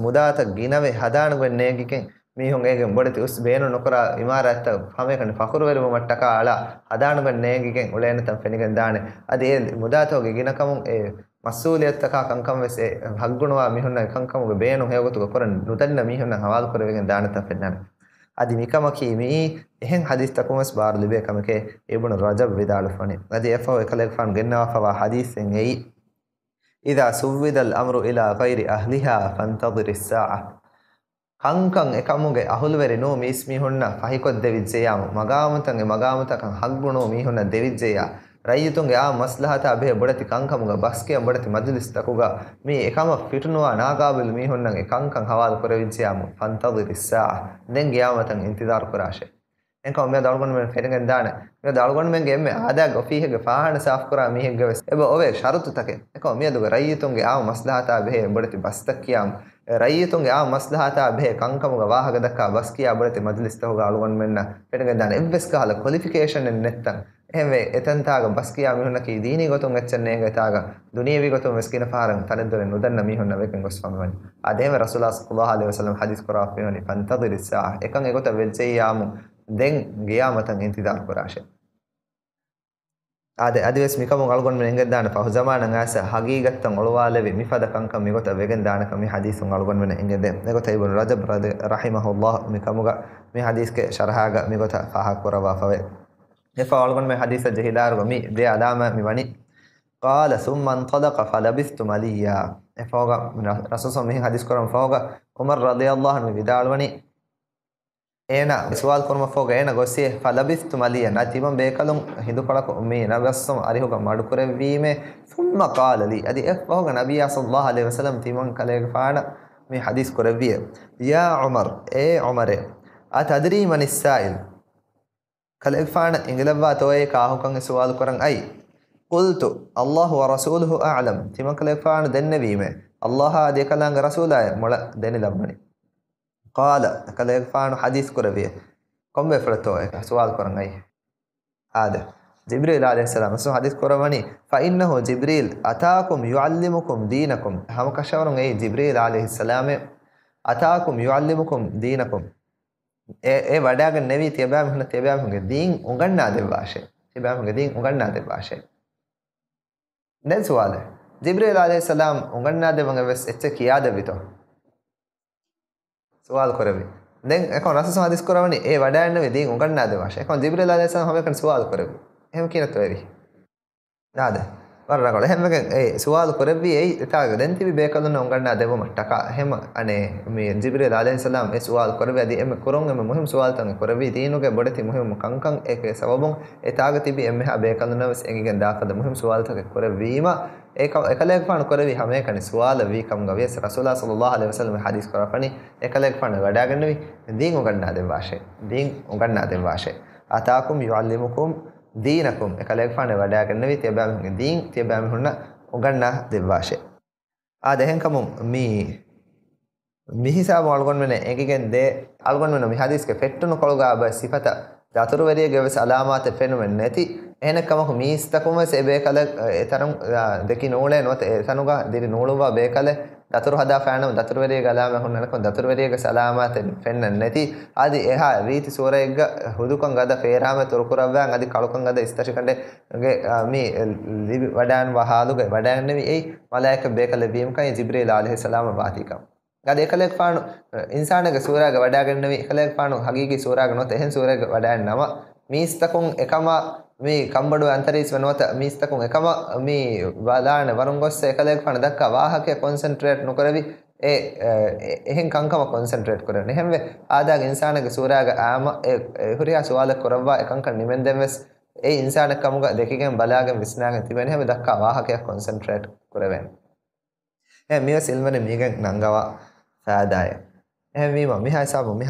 މުދާތައް ގިނަވެ ހަދާނުގެން ނޭނގިގެން މީހުން އޭގެން ބޮޑެތި އުސް ބޭނުން ނުކުރާ އިމާރާތްތައް ހަމައެކަނި ފަޚުރުވެރިވުމަށްޓަކާ އަޅާ ހަދާނުގެން ނޭނގިގެން އުޅޭނެތަން ފެނިގެން ދާނެ. އަދި އެ މުދާތަކުގެ ގިނަކަމުން އެ މަސްއޫލިއްޔަތުތަކާ ކަންކަން ވެސް އެ ހައްގުނުވާ މީހުންނަށް ކަންކަމުގެ ބޭނުން ހެޔޮގޮތުގަ ކުރަން ނުދަންނަ މީހުންނަށް ހަވާލު ކުރެވިގެން ދާނެތަން ފެންނާނެ. އަދި މިކަމަކީ މިއީ އެހެން ޙަދީޘްތަކުން ވެސް ބާރު ލިބޭ ކަމެކޭ އިބްނު ރަޖަބް ވިދާޅުވަނީ. އަދި އެއަށްފަހު އެކަލޭގެފާނު ގެންނަވާފަވާ ޙަދީޘެއް އެއީ، إذا سوّد الأمر إلى غير أهلها فانتظر الساعة. ކަންކަން އެކަމުގެ އަހުލުވެރި ނޫ މީސްމީހުންނަށް ފަހިކޮށްދެވިއްޖެޔާމު، މަގާމުތައް އެ މަގާމުތަކަށް ހައްގު ނޫ މީހުންނަށް ދެވިއްޖެޔާ، ރައްޔިތުންގެ އާ މަސްލަހަތާ ބެހޭ ބޮޑެތި ކަންކަމުގަ ބަސްކިޔަން ބޮޑެތި މަޖިލިސްތަކުގަ މީ އެކަމަށް ފިޓުނުވާ ނާގާބިލު މީހުންނަށް އެ ކަންކަން ހަވާލު ކުރެވިއްޖެޔާމު، ފަންތަޒިރިއްސާ، ދެން ގިޔާމަތަށް އިންތިޒާރު ކުރާށޭ. އެކަމަށް މިއަދު އަޅުގަނޑުމެން ފެނިގެންދާނެ. މިއަދު އަޅުގަނޑުމެންގެ އެންމެ އާދައިގެ އޮފީހެއްގެ ފާހާނަ ސާފުކުރާ މީހެއްގެ ވެސް އެބަ އޮވޭ ޝަރުތުތަކެއް. އެކަމަށް މިއަދުގެ ރައްޔިތުންގެ އާ މަސްލަހަތާ ބެހޭ ބޮޑެތި ބަސްތައް ކިޔާމު، އެ ރައްޔިތުންގެ އާ މަސްލަހަތާ ބެހޭ ކަންކަމުގަ ވާހަކަ ދައްކާ ބަސް ކިޔާ ބޮޑެތި މަޖިލިސްތަކުގަ އަޅުގަނޑުމެންނަށް ފެނިގެންދާނެ އެއްވެސް ކަހަލަ ކޮލިފިކޭޝަނެއް ނެތްތަން. އެހެންވެ، އެތަންތާގަ ބަސްކިޔާ މީހުންނަކީ ދީނީ ގޮތުން އެއްޗެއް ނޭނގޭ ތާގަ، ދުނިޔެވީ ގޮތުން ވެސް ގިނަ ފަހަރަށް ތަނެއްދޮރެއް ނުދަންނަ މީހުންނަށް ވެގެން ގޮސްފަ މިވަނީ. އާދެ، އެހެންވެ، ރަސޫލާ ޞައްލައްލާހު ޢަލައިހި ވަސައްލަމް ޙަދީޘް ކުރައްވާފައިވަނީ، "ފަންތަޒިރިއްސާޢަ." އެކަން އެގޮތަށް ވެއްޖެއްޔާމު، ދެން ގިޔާމަތަށް އިންތިޒާރު ކުރާށޭ. އާދެ، އަދިވެސް މިކަމުން އަޅުގަނޑުމެން އެނގެންދާނެ ފަހު ޒަމާނަށް އައިސް ހަގީގަތްތައް އޮޅުވާލެވި މިފަދަ ކަންކަން މިގޮތަށް ވެގެންދާނެކަން މި ޙަދީޘުން އަޅުގަނޑުމެންނަށް އެނގެންދޭ. އެގޮތަށް އިބްނު ރަޖަބް ރަދި-، ރަޙިމަހުﷲ މިކަމުގަ މި ޙަދީޘްގެ ޝަރަޙާގަ މިގޮތަށް ފާހަގަކުރައްވާފަވޭ. އެފަހު އަޅުގަނޑުމެން ޙަދީޘަށް ޖެހިލާއިރުގަ މި ދެ ޢަލާމާތް މި ވަނީ. قال ثم انطلق فلبثت مليا. އެފަހުގަ ރަ-، ރަސޫލު މިހެން ޙަދީޘް ކުރަން ފަހުގަ ޢުމަރު ރަޟިޔަﷲ ޢަންހު ވިދާޅުވަނީ، އޭނާ ސުވާލު ކުރުމަށްފަހުގަ އޭނާ ގޮއްސި، فلبثت مليا، ތިމަން ބޭކަލުން ހިނދުކޮޅަކު މި ނަބިއްޔާ ޞައްލަﷲ ޢަލައިހި ވަސައްލަމް އަރިހުގަ މަޑުކުރެއްވީމޭ. ثم قال لي، އަދި އެއްފަހުގަ ނަބިއްޔާ ޞައްލަﷲ ޢަލައިހި ވަސައްލަމް ތިމަން ކަލޭގެފާނަށް މި ޙަދީޘް ކުރެއްވިއޭ، يا عمر، އޭ ޢުމަރޭ، أتدري من السائل؟ ކަލޭގެފާނަށް އެނގިލައްވާތޯއޭ ކާކުކަން އެ ސުވާލު ކުރަން އައީ؟ قلت الله ورسوله أعلم، ތިމަން ކަލޭގެފާނު ދެންނެވީމޭ، ﷲ އާ އެކަލާނގެ ރަސޫލާއޭ މޮޅަށް ދެނިލައްވަނީ. قال، ކަލޭގެފާނު ޙަދީޘް ކުރެއްވިއޭ، ކޮންބޭފުޅެއްތޯއޭ ސުވާލު ކުރަން އައީ؟ އާދެ، ޖިބްރީލް ޢަލައިހިއްސަލާމް ޙަދީޘް ކުރައްވަނީ، فإنه جبريل أتاكم يعلمكم دينكم، ހަމަކަށަވަރުން އެއީ ޖިބްރީލް ޢަލައިހިއްސަލާމޭ، أتاكم يعلمكم دينكم، އެ، އެ ވަޑައިގެންނެވީ ތިޔަބައިމީހުންނަށް ތިޔަބައިމީހުންގެ ދީން އުނގަންނާދެއްވާށޭ. ތިޔަބައިމީހުންގެ ދީން އުނގަންނާދެއްވާށޭ. ދެން ސުވާލެއް. ޖިބްރީލް ޢަލައިހިއްސަލާމް އުނގަންނާދެއްވަން އެއްވެސް އެއްޗެއް ކިޔާދެއްވިތޯ؟ ސުވާލު ކުރެއްވި. ދެން އެކަމަށް ރަސޫލު ޙަދީޘް ކުރައްވަނީ އެ ވަޑައިގެންނެވީ ދީން އުނގަންނާދެއްވާށޭ. އެކަމަށް ޖިބްރީލް ޢަލައިހިއްސަލާމް ހަމައެކަނި ސުވާލު ކުރެއްވި. އެހެން ކިހިނެއްތޯ އެވީ؟ އާދެ. ވަރަށް ރަނގަޅު. އެހެންވެގެން އެ ސުވާލު ކުރެއްވީ އެއީ އެތާގަ ދެން ތިބި ބޭކަލުންނަށް އުނގަންނާ ދެއްވުމަށްޓަކާ. އެހެން އަނެއް މި ޖިބްރީލް ޢަލައިހިއްސަލާމް އެ ސުވާލު ކުރެއްވި އަދި އެންމެ ކުރުން އެންމެ މުހިއްމު ސުވާލުތައް ކުރެއްވީ ދީނުގެ ބޮޑެތި މުހިއްމު ކަންކަން އެކޭ ސަބަބުން އެތާގަ ތިބި އެންމެހާ ބޭކަލުންނަށް ވެސް އެނގިގެން ދާފަދަ މުހިއްމު ސުވާލުތަކެއް ކުރެއްވީމަ އެ ކަ-، އެކަލޭގެފާނު ކުރެއްވި ހަމައެކަނި ސުވާލެއް ވީ ކަމުގަ ވިޔަސް ރަސޫލާ ޞައްލައްލާހު ޢަލައިހި ވަސައްލަމް ޙަދީޘް ކުރައްވަނީ އެކަލޭގެފާނު ވަޑައިގެންނެވީ ދީން އުނގަންނާދެއްވާށޭ. ދީން އުނގަންނާދެއްވާށޭ. أتاكم يعلمكم دينكم، އެކަލޭގެފާނު ވަޑައިގެންނެވީ ތިޔަބައިމީހުންގެ ދީން ތިޔަބައިމީހުންނަށް އުނގަންނާ ދެއްވާށޭ. އާދެ، އެހެންކަމުން މި، މި ހިސާބުން އަޅުގަނޑުމެން އެނގިގެން ދޭ، އަޅުގަނޑުމެން މި ޙަދީޘްގެ ފެއްޓުނު ކޮޅުގަ އަބަ ސިފަތައް ދަތުރުވެރިއެއްގެ ވެސް އަލާމާތެއް ފެނުމެއް ނެތި. އެހެނެއްކަމަކު މީސްތަކުން ވެސް އެބޭކަލަށް އެތަނުން، އާ، ދެކި ނޫޅޭ ނުވަތަ އެތަނުގަ ދިރި ނޫޅުއްވާ ބޭކަލެއް ދަތުރު ހަދާފާނަމަ ދަތުރުވެރިއެއްގެ އަލާމާތެއް ހުންނަން އެކަމަކު ދަތުރުވެރިއެއްގެ ވެސް އަލާމާތެއް ފެންނަން ނެތި. އަދި އެހާ ރީތި ސޫރައެއްގަ ހުދުކަން ގަދަ ފޭރާމެއް ތުރުކުރައްވާ އަދި ކަޅުކަން ގަދަ އިސްތަށިގަނޑެއްގެ، އާ، މި ލިބި ވަޑައިންވާ ޙާލުގައި ވަޑައިގެންނެވި އެއީ މަލާއިކަ ބޭކަލެއް ވީމަކަން ޖިބްރީލް ޢަލައިހިއްސަލާމަށް ވާތީކަން. އަދި އެކަލޭގެފާނު، އަ، އިންސާނެއްގެ ސޫރާގަ ވަޑައިގެންނެވި، އެކަލޭގެފާނު ހަގީގީ ސޫރާގަ ނުވަތަ އެހެން ސޫރައެއްގަ ވަޑައިންނަމަ، މީސްތަކުން އެކަމަށް މި ކަންބޮޑުވެ އަންތަރީސްވެ ނުވަތަ މީސްތަކުން އެކަމަށް މި ބަލާނެ ވަރުން ގޮއްސަ އެކަލޭގެފާނު ދައްކާ ވާހަކަޔަށް ކޮންސެންޓްރޭޓް ނުކުރެވި، އެ، އެ، އެހެން ކަންކަމަށް ކޮންސެންޓްރޭޓް ކުރެވެން. އެހެންވެ، އާދައިގެ އިންސާނެއްގެ ސޫރާގަ އާމަ އެ، އެ ހުރިހާ ސުވާލެއް ކުރައްވާ އެކަންކަން ނިމެންދެން ވެސް، އެ އިންސާނެއް ކަމުގަ ދެކިގެން ބަލާގެން ވިސްނާގެން ތިބެން ހެމެ ދައްކާ ވާހަކަޔަށް ކޮންސެންޓްރޭޓް ކުރެވޭނެ. އެ މިވެސް އިލްމެން މީގެން ނަންގަވާ ފައިދާއެއް. އެހެންވީމަ މިހާ ހިސާބު މި